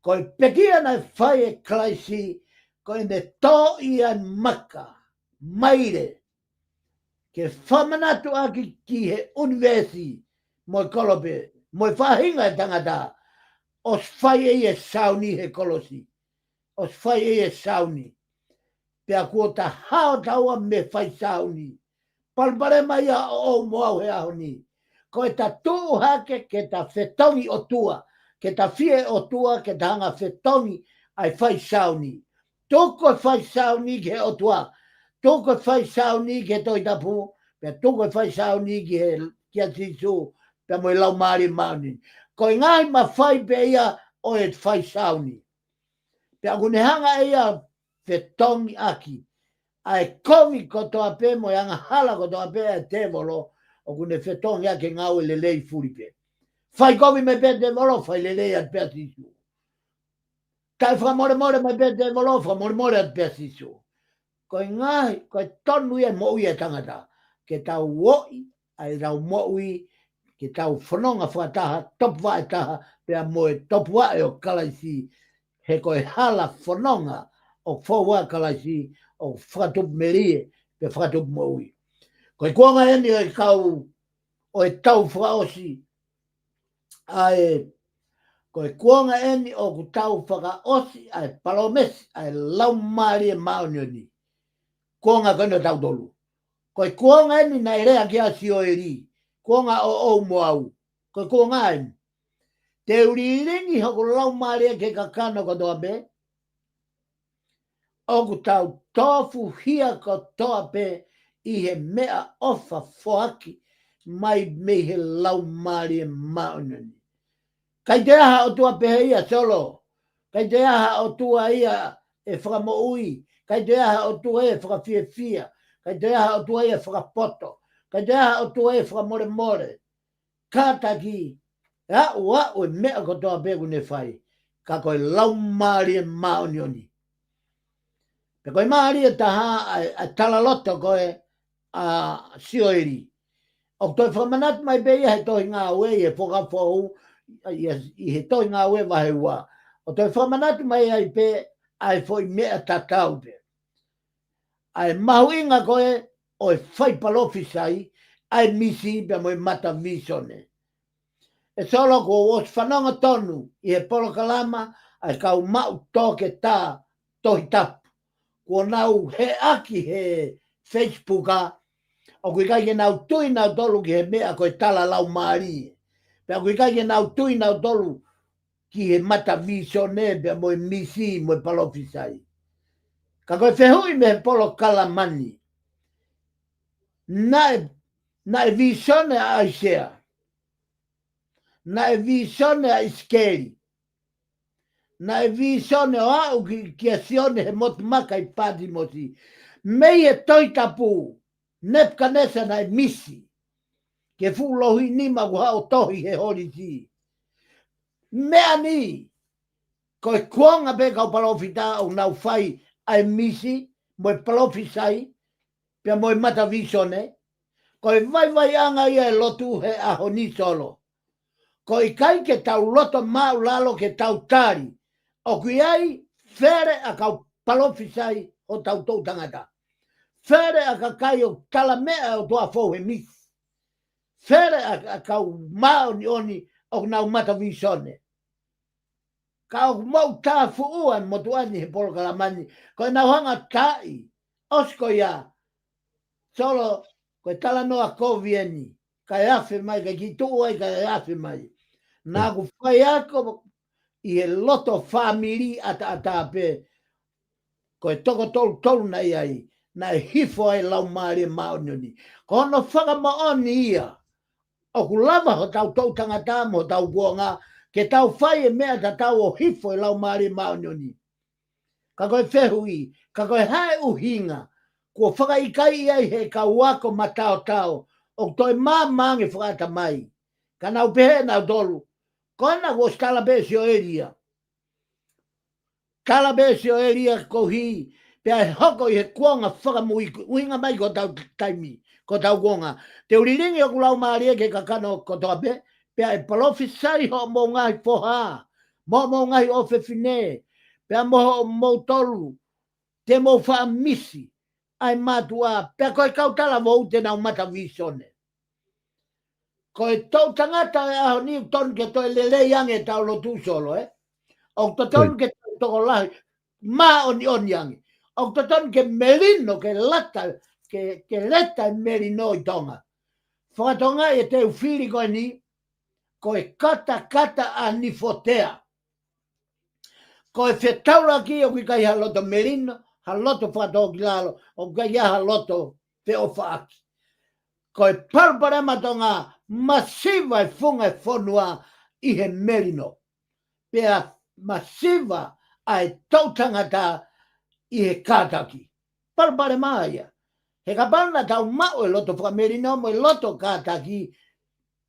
Ko e pekia naʻe fai ʻe Kalaisi, ko ʻene toʻo ʻa e maka, maile, ke fakamanatu ʻaki ki he ʻunivēsi, mo e kolope, mo e faʻahinga e tangata, ʻosi fai ʻe ia e sāuni he kolosi. ʻOsi fai ʻe ia e sāuni. Pea kuo ta hao taua mei he fai sāuni. Palopalema ia ʻoʻou mo au he ʻaho ni. Ko ʻeta tuʻu hake ke ta fetongi ʻOtua, ke ta fie ʻOtua, ke ta hanga fetongi ʻa e fai sāuni. Tuku e fai sāuni ki he ʻOtua. Tuku e fai sāuni ki he Tohi Tapu. Pea tuku e fai sāuni ki he, kia Sīsū, pea mo e Laumālie Māʻoniʻoni. Ko e ngaahi mafai pē ia ʻo e fai sāuni. Pea ʻoku ne hanga ʻe ia fetongi ʻaki ʻa e kovi kotoa pē mo e angahala kotoa pē ʻa e tēvolo, ʻoku ne fetongi ʻaki e ngāue lelei fulipē. Fai kovi mai pē tēvolo, fai lelei atu pē ʻa Sīsū. Taʻefakamolemole mai pē tēvolo, fakamolemole atu pē ʻa Sīsū. Ko e ngaahi, ko e tonu ia e moʻui e tangata. Ke tau ʻoʻi ʻa ʻetau moʻui, ke tau fononga fakataha, topuvaʻe taha, pea mo e topuvaʻe ʻo Kalaisi, he ko e hala fononga ʻoku foua ʻa Kalaisi, ʻoku fakatupu melie, pea fakatupu moʻui. Ko e kuonga eni ʻo e kau, ʻo e tau fakaʻosi, ʻa e, ko e kuonga eni ʻoku tau fakaʻosi ʻa e palōmesi ʻa e Laumālie Māʻoniʻoni. Kuonga ko eni ʻo tautolu. Ko e kuonga eni naʻe lea ki ai ʻa Sioeli. Kuonga ʻoʻou mo au. Ko e kuonga eni. Te u lilingi hoku Laumālie ki he kakano kotoa pē. ʻOku tau tofuhia kotoa pē ʻi he meʻaʻofa foaki mai mei he Laumālie Māʻoniʻoni. ʻIkai toe ʻi ai ha ʻOtua pehē ia, Solo. ʻIkai toe ʻi ai ha ʻOtua ia ʻe fakamoʻui. ʻIkai toe ʻi ai ha ʻOtua ia ʻe fakafiefia. ʻIkai toe ʻi ai ha ʻOtua ia ʻe fakapoto. ʻIkai toe ʻi ai ha ʻOtua ia ʻe fakamolemole. Kātaki, ʻe aʻu, aʻu e meʻa kotoa pē ʻoku ne fai. Ka ko e Laumālie Māʻoniʻoni. Pea ko e mālie taha ʻa e, ʻa e talaloto ko ē ʻa Sioeli. ʻOku toe fakamanatu mai pē ia he tohi Ngāue ʻi he Fuakava Foʻou, ʻi, ʻi he tohi Ngāue vahe ua. ʻOku toe fakamanatu mai ai pē ʻa e foʻi meʻa tatau pē. ʻA e mahuʻinga ko ē ʻo e fai palōfisai, ʻa e misi pea mo e mata vīsone. ʻE Solo, kuo u ʻosi fanongo tonu ʻi he polokalama ʻa e kau maʻu toketā Tohi Tapu. Kuo nau heʻaki he Facebook ʻa, ʻOku ʻikai ke nau tui nautolu ki he meʻa ko e tala laumālie. Pea ʻoku ʻikai ke nau tui nautolu ki he mata vīsone, pea mo e misi, mo e palōfisai. Ka ko e fehuʻi mei he polokalama ni. Naʻe, naʻe vīsone ʻa ʻAisea. Naʻe vīsone ʻa ʻIsikeli. Naʻe vīsone ʻo aʻu ki, kia Sione he motu maka ʻi Patimosi. Mei he Tohi Tapu, Nepukanesa naʻe misi. Ke fuʻu louhiʻi nima ʻoku haʻu ʻo tohi he holisi. Meʻa ni, ko e kuonga pē kau palōfita ʻoku nau fai ʻa e misi, mo e palōfisai, pea mo e mata vīsone, ko e vaivaiʻanga ia e lotu he ʻaho ni Solo. Ko e ʻikai ke tau loto māʻulalo ke tau tali, ʻoku ʻi ai fele ʻa kau palōfisai hotau toʻutangata. Fele ʻa kakai ʻoku tala meʻa ʻa e ʻOtua fou he misi. Fele ʻa, ʻa kau māʻoniʻoni ʻoku nau mata vīsone. Ka ʻoku mou tāfuʻua e motuʻa ni he polokalama ni, ko ʻenau hanga taʻi, ʻosi ko ia, Solo, ko e talanoa kovi eni, kae afe mai, kae kiʻi tuʻu ai, kae afe mai. Naʻa ku faiako ʻi he loto fāmili ʻataʻatā pē, ko e toko tolu tolu naʻe ʻi ai, naʻe hifo ai Laumālie Māʻoniʻoni. Ko hono fakamoʻoni ia, ʻoku lava hotau toʻutangata mo hotau kuonga, ke tau fai e meʻa tatau ʻo hifo e Laumālie Māʻoniʻoni. Ka ko e fehuʻi, ka ko e hā e ʻuhinga, kuo fakaʻikaiʻi ai he kau ako mataotao, ʻoku toe māmā ange fakaʻatamai. Ka nau pehē nautolu, ko ena kuo ʻosi tala pē ʻe Sioeli ia. Tala pē ʻe Sioeli ia koeʻuhi, pea ʻe hoko ʻi he kuonga fakamui, ʻuhinga mai ko hotau taimi, ko hotau kuonga. Te u lilingi hoku Laumālie ki he kakano kotoa pē, pea ʻe palōfisai hoʻomou ngaahi foha, mo hoʻomou ngaahi ʻofefine, pea mo hoʻomoutolu, te mou faʻa misi ʻa e mātuʻa, pea ko e kau talavou te nau mata vīsone. Ko e toʻutangata ʻo e ʻaho ni ʻoku totonu ke toe lelei ange ʻetau lotu Solo, ē? ʻOku totonu ke toe tokolahi, māʻoniʻoni ange. ʻOku totonu ke melino, ke lata, ke, ke leta e melino ʻi Tonga. Fakatonga e te u fili ko eni, ko e katakata ʻa Nifotea. Ko e fetaulaki ʻoku ʻikai ha loto melino, ha loto fakatōkilalo, ʻoku ʻikai ha loto feʻofaʻaki. Ko e palopalema Tonga, masiva e funga e fonua ʻi he melino. Pea masiva ʻa e toʻutangata ʻi he kātaki. Palopalema ia. He kapau naʻa tau maʻu e loto fakamelino mo e loto kātaki,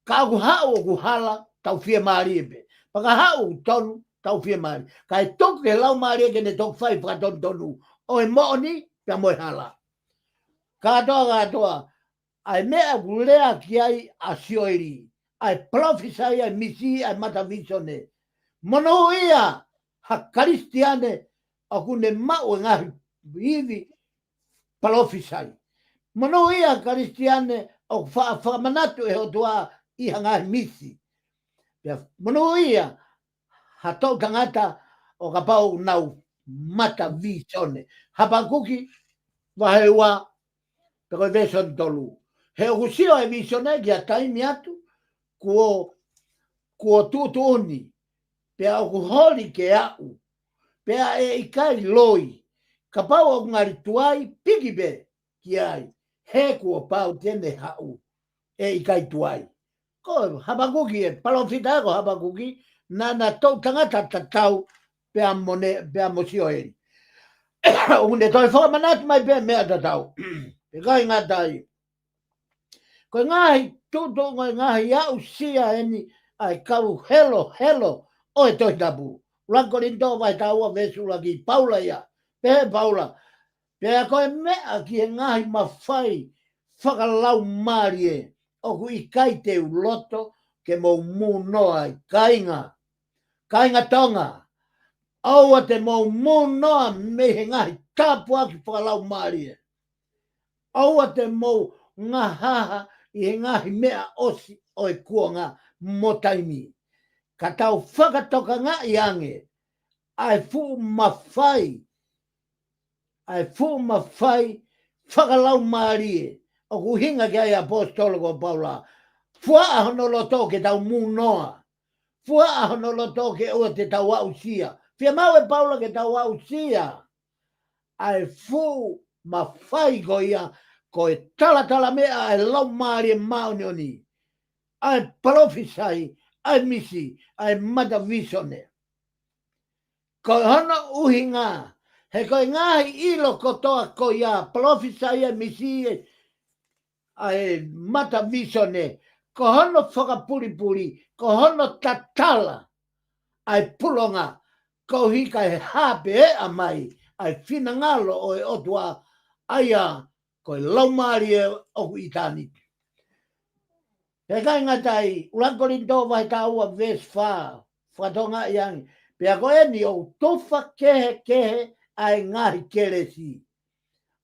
ka ʻoku haʻu ʻoku hala, tau fiemālie pē. Pea ka haʻu ʻoku tonu, tau fiemālie. Kae tuku ki he Laumālie ke ne toki fai fakatonutonu ʻo e moʻoni, pea mo e hala. Kātoa, kātoa, ʻa e meʻa ʻoku lea ki ai ʻa Sioeli, ʻa e palōfisai, ʻa e misi, ʻa e mata vīsone. Monūʻia ha Kalisitiane ʻoku ne maʻu e ngaahi ivi palōfisai. Monūʻia ha Kalisitiane ʻoku fa-, fakamanatu ʻe he ʻOtua ʻi ha ngaahi misi. Pea monūʻia ha toʻutangata ʻo kapau nau mata vīsone. Hapakuki, vahe ua, pea ko e veesi tolu. He ʻoku sio e vīsone ki ha taimi atu, kuo, kuo tuʻutuʻuni, pea ʻoku holi ke aʻu, pea ʻe ʻikai loi, kapau ʻoku ngali tuai, piki pē ki ai, he kuo pau te ne haʻu, ʻe ʻikai tuai. Ko Hapakuki ē, palōfita ko Hapakuki, naʻa na toʻutangata tatau pea mo ne, pea mo Sioeli. ʻOku ne toe fakamanatu mai pē meʻa tatau. Pea ʻikai ngata ai. Ko e ngaahi tuʻutuʻuni, ko e ngaahi aʻusia eni ʻa e kau helohelo ʻo e Tohi Tapu. ʻUluaki Kolinitō vahe taha ua veesi ʻuluaki, Paula ia. Pehē ʻe Paula, pea ko e meʻa ki he ngaahi mafai fakalaumālie, ʻoku ʻikai te u loto ke mou mūnoa ai, kāinga. Kāinga Tonga, ʻoua te mou mūnoa mei he ngaahi tāpuaki fakalaumālie. ʻOua te mou ngahaha ʻi he ngaahi meʻa ʻosi ʻo e kuonga mo taimi. Ka tau fakatokangaʻi ange ʻa e fuʻu mafai, ʻa e fuʻu mafai fakalaumālie ʻoku ʻuhinga ki ai ʻaposetolo ko Paula. Fuaʻa hono loto ke tau mūnoa. Fuaʻa hono loto ke ʻoua te tau aʻusia. Fiemaʻu ʻe Paula ke tau aʻusia ʻa e fuʻu mafai ko ia, ko e talatalameʻa ʻa e Laumālie Māʻoniʻoni, ʻa e palōfisai, ʻa e misi, ʻa e mata vīsone. Ko hono ʻuhinga, he ko e ngaahi ʻilo kotoa ko ia, palōfisai, ʻa e misi, ʻa e mata vīsone, ko hono fakapulipuli, ko hono tatala ʻa e pulonga, koeʻuhi kae hāpeʻa mai ʻa e finangalo ʻo e ʻOtua, ʻa ia ko e Laumālie ʻoku ʻitāniti. Pea ʻikai ngata ai, ʻuluaki Kolinitō vahe taha ua veesi fā, fakatokangaʻi ange. Pea ko eni ʻoku tufa kehekehe ʻa e ngaahi kelesi.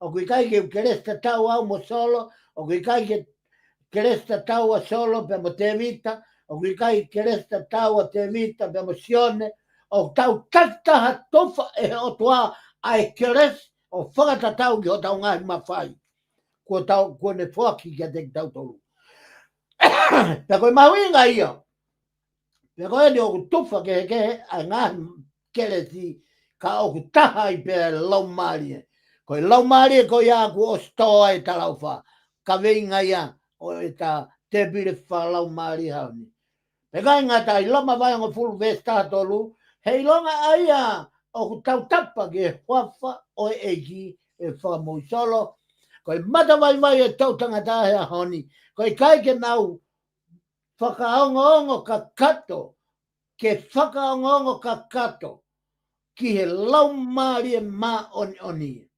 ʻOku ʻikai ke u kelesi tatau au mo Solo, ʻoku ʻikai ke kelesi tatau ʻa Solo pea mo Tēvita, ʻoku ʻikai kelesi tatau ʻa Tēvita pea mo Sione, ʻoku tau takitaha tufa ʻe he ʻOtua ʻa e kelesi ʻo fakatatau ki hotau ngaahi mafai. Kuo tau, kuo ne foaki kiate kitautolu. Pea ko e mahuʻinga ia. Pea ko eni ʻoku tufa kehekehe ʻa e ngaahi kelesi ka ʻoku taha ai pē ʻa e Laumālie. Ko e Laumālie ko ia kuo ʻosi tō ai e talaʻofa. Kaveinga ia ʻo ʻeta tēpile fakalaumālie he ʻaho ni. Pea ʻikai ngata ai, Loma vahe hongofulu veesi taha tolu, he ʻilonga ʻa ia ʻoku tautapa ki he huafa ʻo e ʻEiki ʻe fakamoʻui Solo. Ko e matavaivai ʻo e toʻutangata he ʻaho ni, ko e ʻikai ke nau fakaongoongo kakato, ke fakaongoongo kakato ki he Laumālie Māʻoniʻoni.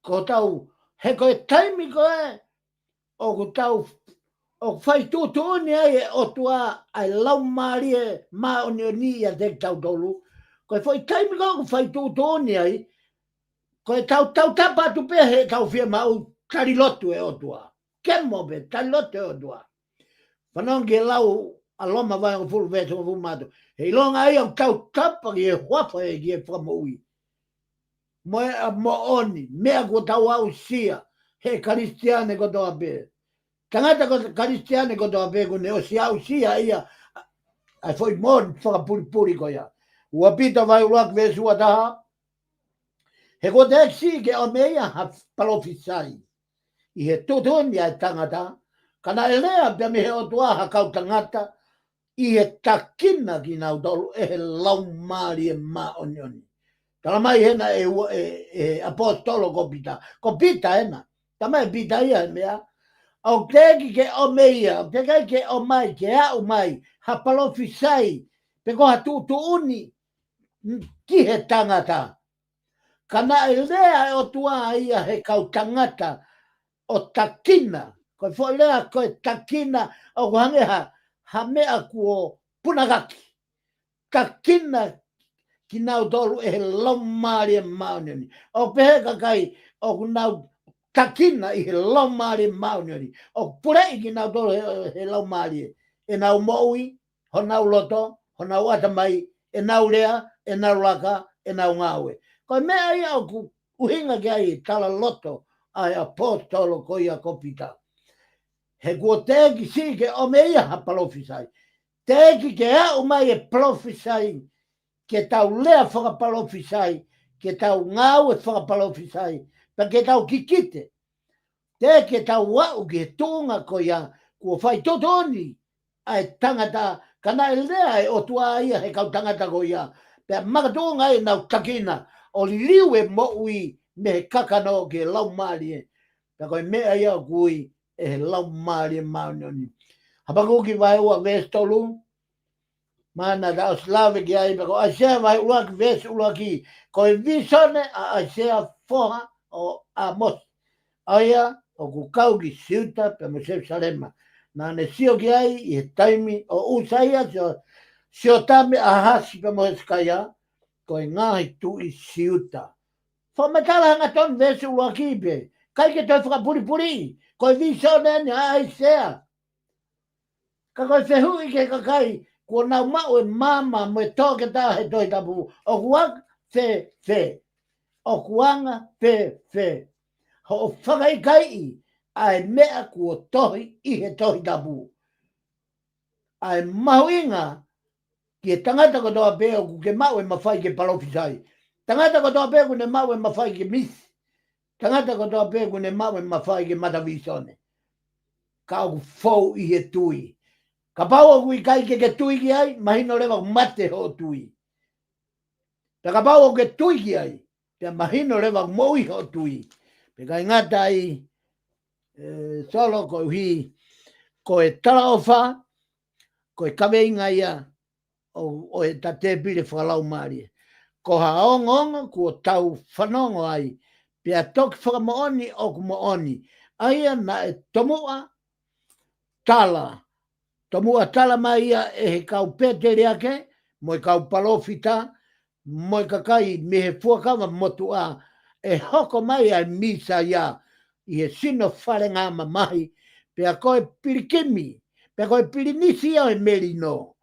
Ko tau, he ko e taimi ko ē ʻoku tau, ʻoku fai tuʻutuʻuni ai e ʻOtua ʻa e Laumālie Māʻoniʻoni ʻiate kitautolu. Ko e foʻi taimi ko ē ʻoku fai tuʻutuʻuni ai, ko e tau, tautapa atu pē he tau fiemaʻu tali lotu e ʻOtua. Kemo pē, tali lotu e ʻOtua. Fanongo ki he lau ʻa Loma vahe hongofulu veesi hongofulu mā tolu. He ʻilonga ʻa ia ʻoku tautapa ki he huafa ʻo e ʻEiki ʻe fakamoʻui. Mo e ʻa moʻoni, meʻa kuo tau aʻusia, he Kalisitiane kotoa pē. Tangata ko Kalisitiane kotoa pē kuo ne ʻosi aʻusia ia, ʻa e foʻi moʻoni fakapulipuli ko ia. Ua Pita vahe ʻuluaki veesi ua taha. He kuo teʻeki siʻi ke ʻomi ʻe ia ha palōfisai ʻi he tuʻutuʻuni ʻa e tangata, ka naʻe lea pē mei he ʻOtua ha kau tangata, ʻi he takina kinautolu ʻe he Laumālie Māʻoniʻoni. Tala mai hena ʻe ua, ʻe, ʻe ʻaposetolo ko Pita. Ko Pita ena. Tala mai ʻe Pita ia he meʻa. ʻOku teʻeki ke ʻomi ʻe ia, ʻoku teʻeki ke ʻomai, ke aʻu mai ha palōfisai, pe ko ha tuʻutuʻuni ki he tangata. Ka naʻe lea e ʻOtua ia he kau tangata ʻo takina. Ko e foʻi lea ko e takina ʻoku hangē ha, ha meʻa kuo punakaki. Takina kinautolu ʻe he Laumālie Māʻoniʻoni. ʻOku pehē kakai ʻoku nau takina ʻi he Laumālie Māʻoniʻoni. ʻOku puleʻi kinautolu he, he Laumālie. ʻEnau moʻui, honau loto, honau ʻatamai, ʻenau lea, ʻenau laka, ʻenau ngāue. Ko e meʻa ia ʻoku ʻuhinga ki ai e tala loto ʻa e ʻaposetolo ko ia ko Pita. He kuo teʻeki siʻi ke ʻomi ʻe ia ha palōfisai. Teʻeki ke aʻu mai e palōfisai, ke tau lea fakapalōfisai, ke tau ngāue fakapalōfisai, pea ke tau kikite. Teʻeki ke tau aʻu ki he tuʻunga ko ia, kuo fai tuʻutuʻuni ʻa e tangata, ka naʻe lea e ʻOtua ia he kau tangata ko ia. Pea makatuʻunga ai ʻenau takina, ʻo liliu e moʻui mei he kakano ki he Laumālie. Pea ko e meʻa ia ʻoku ui ʻe he Laumālie Māʻoniʻoni. Hapakuki vahe ua veesi tolu, mana ta ʻosi lave ki ai, pea ko ʻAisea vahe ʻuluaki veesi ʻuluaki, ko e vīsone ʻa ʻAisea foha ʻo ʻĀmosi. ʻA ia ʻoku kau ki Siuta pea mo Selusalema. Naʻa ne sio ki ai ʻi he taimi ʻo ʻUsaia, Sio, Siotame, ʻAhasi pea mo Hesekaia, ko e ngaahi tuʻi Siuta. Fakamatala hangatonu veesi ʻuluaki pē. ʻIkai ke toe fakapulipuli. Ko e vīsone eni ʻa ʻAisea. Ka ko e fehuʻi ki he kakai kuo nau maʻu e maama mo e toketā he Tohi Tapu, ʻoku anga fēfē? ʻOku anga fēfē hoʻo fakaʻikaiʻi ʻa e meʻa kuo tohi ʻi he Tohi Tapu. ʻA e mahuʻinga ki he tangata kotoa pē ʻoku ke maʻu e mafai ke palōfisai. Tangata kotoa pē ʻoku ne maʻu e mafai ke misi. Tangata kotoa pē ʻoku ne maʻu e mafai ke mata vīsone. Ka ʻoku fou ʻi he tui. Kapau ʻoku ʻikai ke ke tui ki ai, mahino leva ʻoku mate hoʻo tui. Pea kapau ʻoku ke tui ki ai, pea mahino leva ʻoku moʻui hoʻo tui. Pea ʻikai ngata ai, ē, Solo, koeʻuhi ko e talaʻofa, ko e kaveinga ia ʻo, ʻo e ta tēpile fakalaumālie. Ko ha ongoongo kuo tau fanongo ai, pea toki fakamoʻoni ʻoku moʻoni. ʻA ia naʻe tomuʻa tala, tomuʻa tala mai ia ʻe he kau pēteliake, mo e kau palōfita, mo e kakai mei he fuakava motuʻa, ʻe hoko mai ʻa e Mīsaia ʻi he sino falengamamahi, pea ko e pilikimi, pea ko e pilinisi ia ʻo e melino,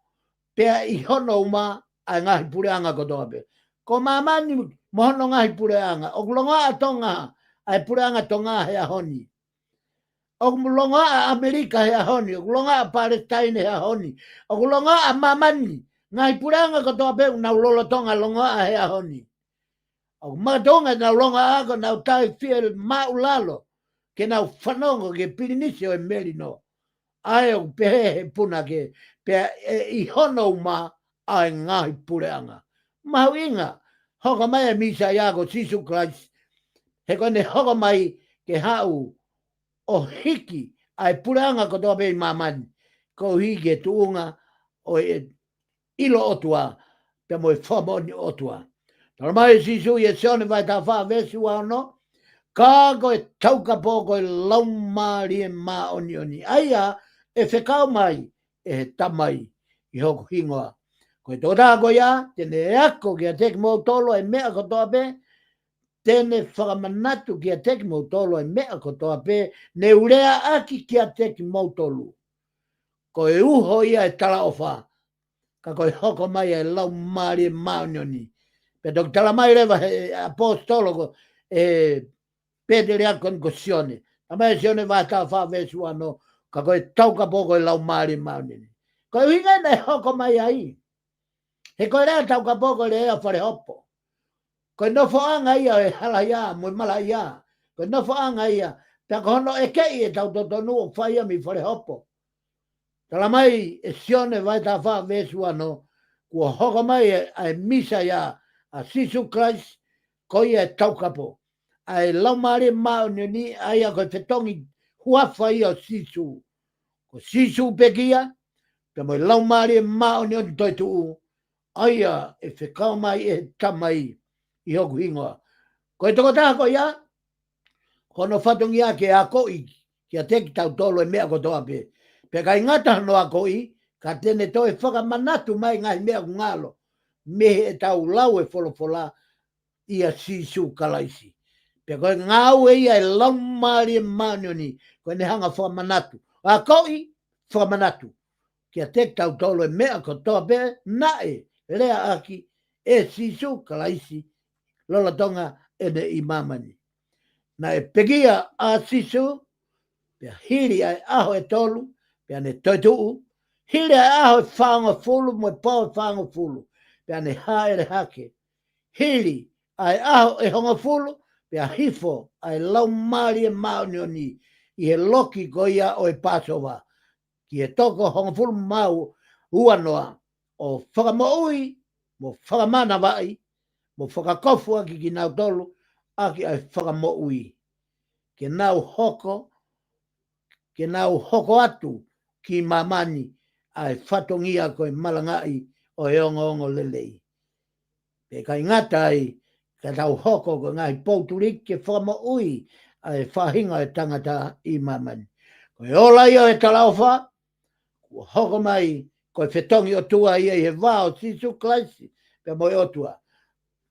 pea ʻi hono uma ʻa e ngaahi puleʻanga kotoa pē. Ko māmani mo hono ngaahi puleʻanga, ʻoku longoaʻa Tonga, ʻa e puleʻanga Tonga he ʻaho ni. ʻOku longoaʻa ʻAmelika he ʻaho ni, ʻoku longoaʻa Palesitaine he ʻaho ni, ʻoku longoaʻa māmani, ngaahi puleʻanga kotoa pē ʻoku nau lolotonga longoaʻa he ʻaho ni. ʻOku makatuʻunga ʻenau longoaʻa ko ʻenau taʻefie māʻulalo, ke nau fanongo ki he pilinisi ʻo e melino. ʻA ē ʻoku pehē he punake, pea ʻe ʻi hono uma ʻa e ngaahi puleʻanga. Mahuʻinga, hoko mai e Mīsaia ko Sīsū Kalaisi, he ko ʻene hoko mai ke haʻu ʻo hiki ʻa e puleʻanga kotoa pē ʻi māmani, koeʻuhi ke tuʻunga ʻo e ʻilo ʻOtua, pea mo e fakamoʻoni ʻOtua. Tala mai ʻe Sīsū ʻi he Sione vahe taha fā veesi ua ono, ka ko e taukapo ko e Laumālie Māʻoniʻoni, ʻa ia ʻe fekau mai ʻe he Tamai ʻi hoku hingoa. Ko e tokotaha ko ia, te ne ako kiate kimoutolu ʻa e meʻa kotoa pē, te ne fakamanatu kiate kimoutolu ʻa e meʻa kotoa pē ne u leaʻaki kiate kimoutolu. Ko e uho ia e talaʻofa, ka ko e hoko mai ʻa e Laumālie Māʻoniʻoni. Pea toki tala mai leva he ʻaposetolo ko e pēteliake ko Sione. Tala mai ʻe Sione vahe taha fā veesi ua ono, ka ko e taukapo ko e Laumālie Māʻoniʻoni. Ko e ʻuhinga ia naʻe hoko mai ai. He ko e lea taukapo ko e lea falehopo. Ko e nofoʻanga ia ʻo e halaia mo e malaʻia. Ko e nofoʻanga ia. Pea ko hono ʻekeʻi ʻetau totonu ʻo fai ia mei falehopo. Tala mai ʻe Sione vahe taha fā veesi ua ono, kuo hoko mai ʻa e Mīsaia, ʻa Sīsū Kalaisi, ko ia e taukapo. ʻA e Laumālie Māʻoniʻoni, ʻa ia ko e fetongi huafa ia ʻo Sīsū. Ko Sīsū pekia, pea mo e Laumālie Māʻoniʻoni toetuʻu, ʻa ia ʻe fekau mai ʻe he Tamai ʻi hoku hingoa. Ko e tokotaha ko ia, ko hono fatongia ke akoʻi kiate kitautolu e meʻa kotoa pē. Pea ʻikai ngata hono akoʻi, ka te ne toe fakamanatu mai ngaahi meʻa ʻoku ngalo mei heʻetau lau e folofola, ʻia Sīsū Kalaisi. Pea ko e ngāue ia e Laumālie Māʻoniʻoni, ko ʻene hanga fakamanatu. Akoʻi, fakamanatu kiate kitautolu e meʻa kotoa pē naʻe leaʻaki ʻe Sīsū Kalaisi lolotonga ʻene ʻi māmani. Naʻe pekia ʻa Sīsū, pea hili ʻa e ʻaho ʻe tolu, pea ne toetuʻu, hili ʻa e ʻaho ʻe fāngofulu mo e pō ʻe fāngofulu, pea ne hāʻele hake. Hili ʻa e ʻaho ʻe hongofulu, pea hifo ʻa e Laumālie Māʻoniʻoni ʻi he loki ko ia ʻo e Pāsova, ki he toko hongofulu mā ua noa, ʻo fakamoʻui, mo fakamanavaʻi, mo fakakofuʻaki kinautolu ʻaki ʻa e fakamoʻui. Ke nau hoko, ke nau hoko atu ki māmani ʻa e fatongia ko e malangaʻi ʻo e ongoongolelei. Pea ʻikai ngata ai, ka tau hoko ko e ngaahi poutuliki ke fakamoʻui ʻa e faʻahinga ʻo e tangata ʻi māmani. Ko e ola ia ʻo e talaʻofa, kuo hoko mai ko e fetongi ʻOtua ia ʻi he vā ʻo Sīsū Kalaisi, pea mo e ʻOtua.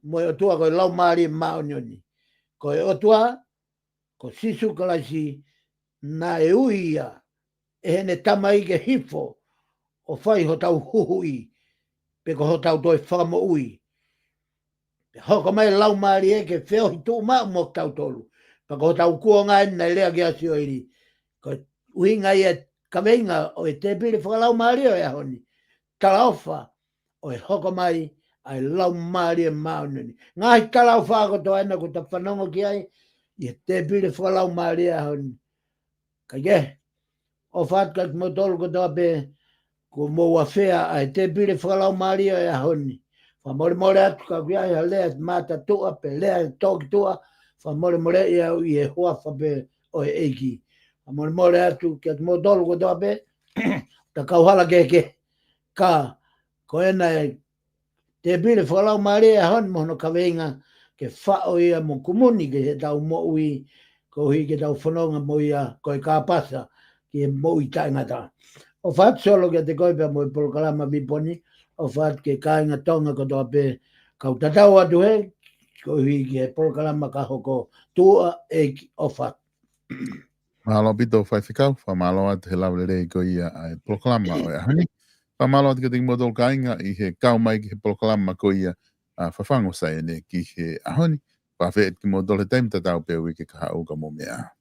Mo e ʻOtua ko e Laumālie Māʻoniʻoni. Ko e ʻOtua, ko Sīsū Kalaisi, naʻe ui ia ʻe heʻene Tamai ke hifo ʻo fai hotau huhuʻi, pe ko hotau toe fakamoʻui. Pea hoko mai e Laumālie ke feohi tuʻumaʻu mo kitautolu. Pea ko hotau kuonga eni naʻe lea ki ai ʻa Sioeli. Ko e ʻuhinga ia e kaveinga ʻo e tēpile fakalaumālie ʻo e ʻaho ni. Talaʻofa ʻo e hoko mai ʻa e Laumālie Māʻoniʻoni. Ngaahi talaʻofa kotoa ena kuo ta fanongo ki ai ʻi he tēpile fakalaumālie ʻo e ʻaho ni. Kae kehe, ʻofa atu kiate kimoutolu kotoa pē kuo mou afea ʻa e tēpile fakalaumālie ʻo e ʻaho ni. Fakamolemole atu ka ʻoku ʻi ai ha lea mātā tuʻa pe lea tō ki tuʻa, fakamolemoleʻi au ʻi he huafa pē ʻo e ʻEiki. Fakamolemole atu kiate kimoutolu kotoa pē, ta kauhala kehekehe. Ka ko ena e tēpile fakalaumālie ʻo e ʻaho ni mo hono kaveinga ke faʻo ia mo kumuni ki heʻetau moʻui, koeʻuhi ke tau fononga mo ia ko e kāpasa ki he moʻui taʻengata. ʻOfa atu Solo kiate koe pea mo e polokalama Viponi, ʻofa atu ki he kāinga Tonga kotoa pē, kau tatau atu hē, koeʻuhi ki he polokalama ka hoko, tuʻa ʻEiki, ʻofa atu. Mālō ʻaupito Faifekau, fakamālō atu he lave lelei ko ia ʻa e polokalama ʻo e ʻaho ni. Fakamālō atu kiate kimoutolu kāinga ʻi he kau mai ki he polokalama ko ia ʻa Fafangu ʻo Saione ki he ʻaho ni. Fakafeʻiloaki kimoutolu he taimi tatau pē uike kahaʻu ka mou meʻa ā.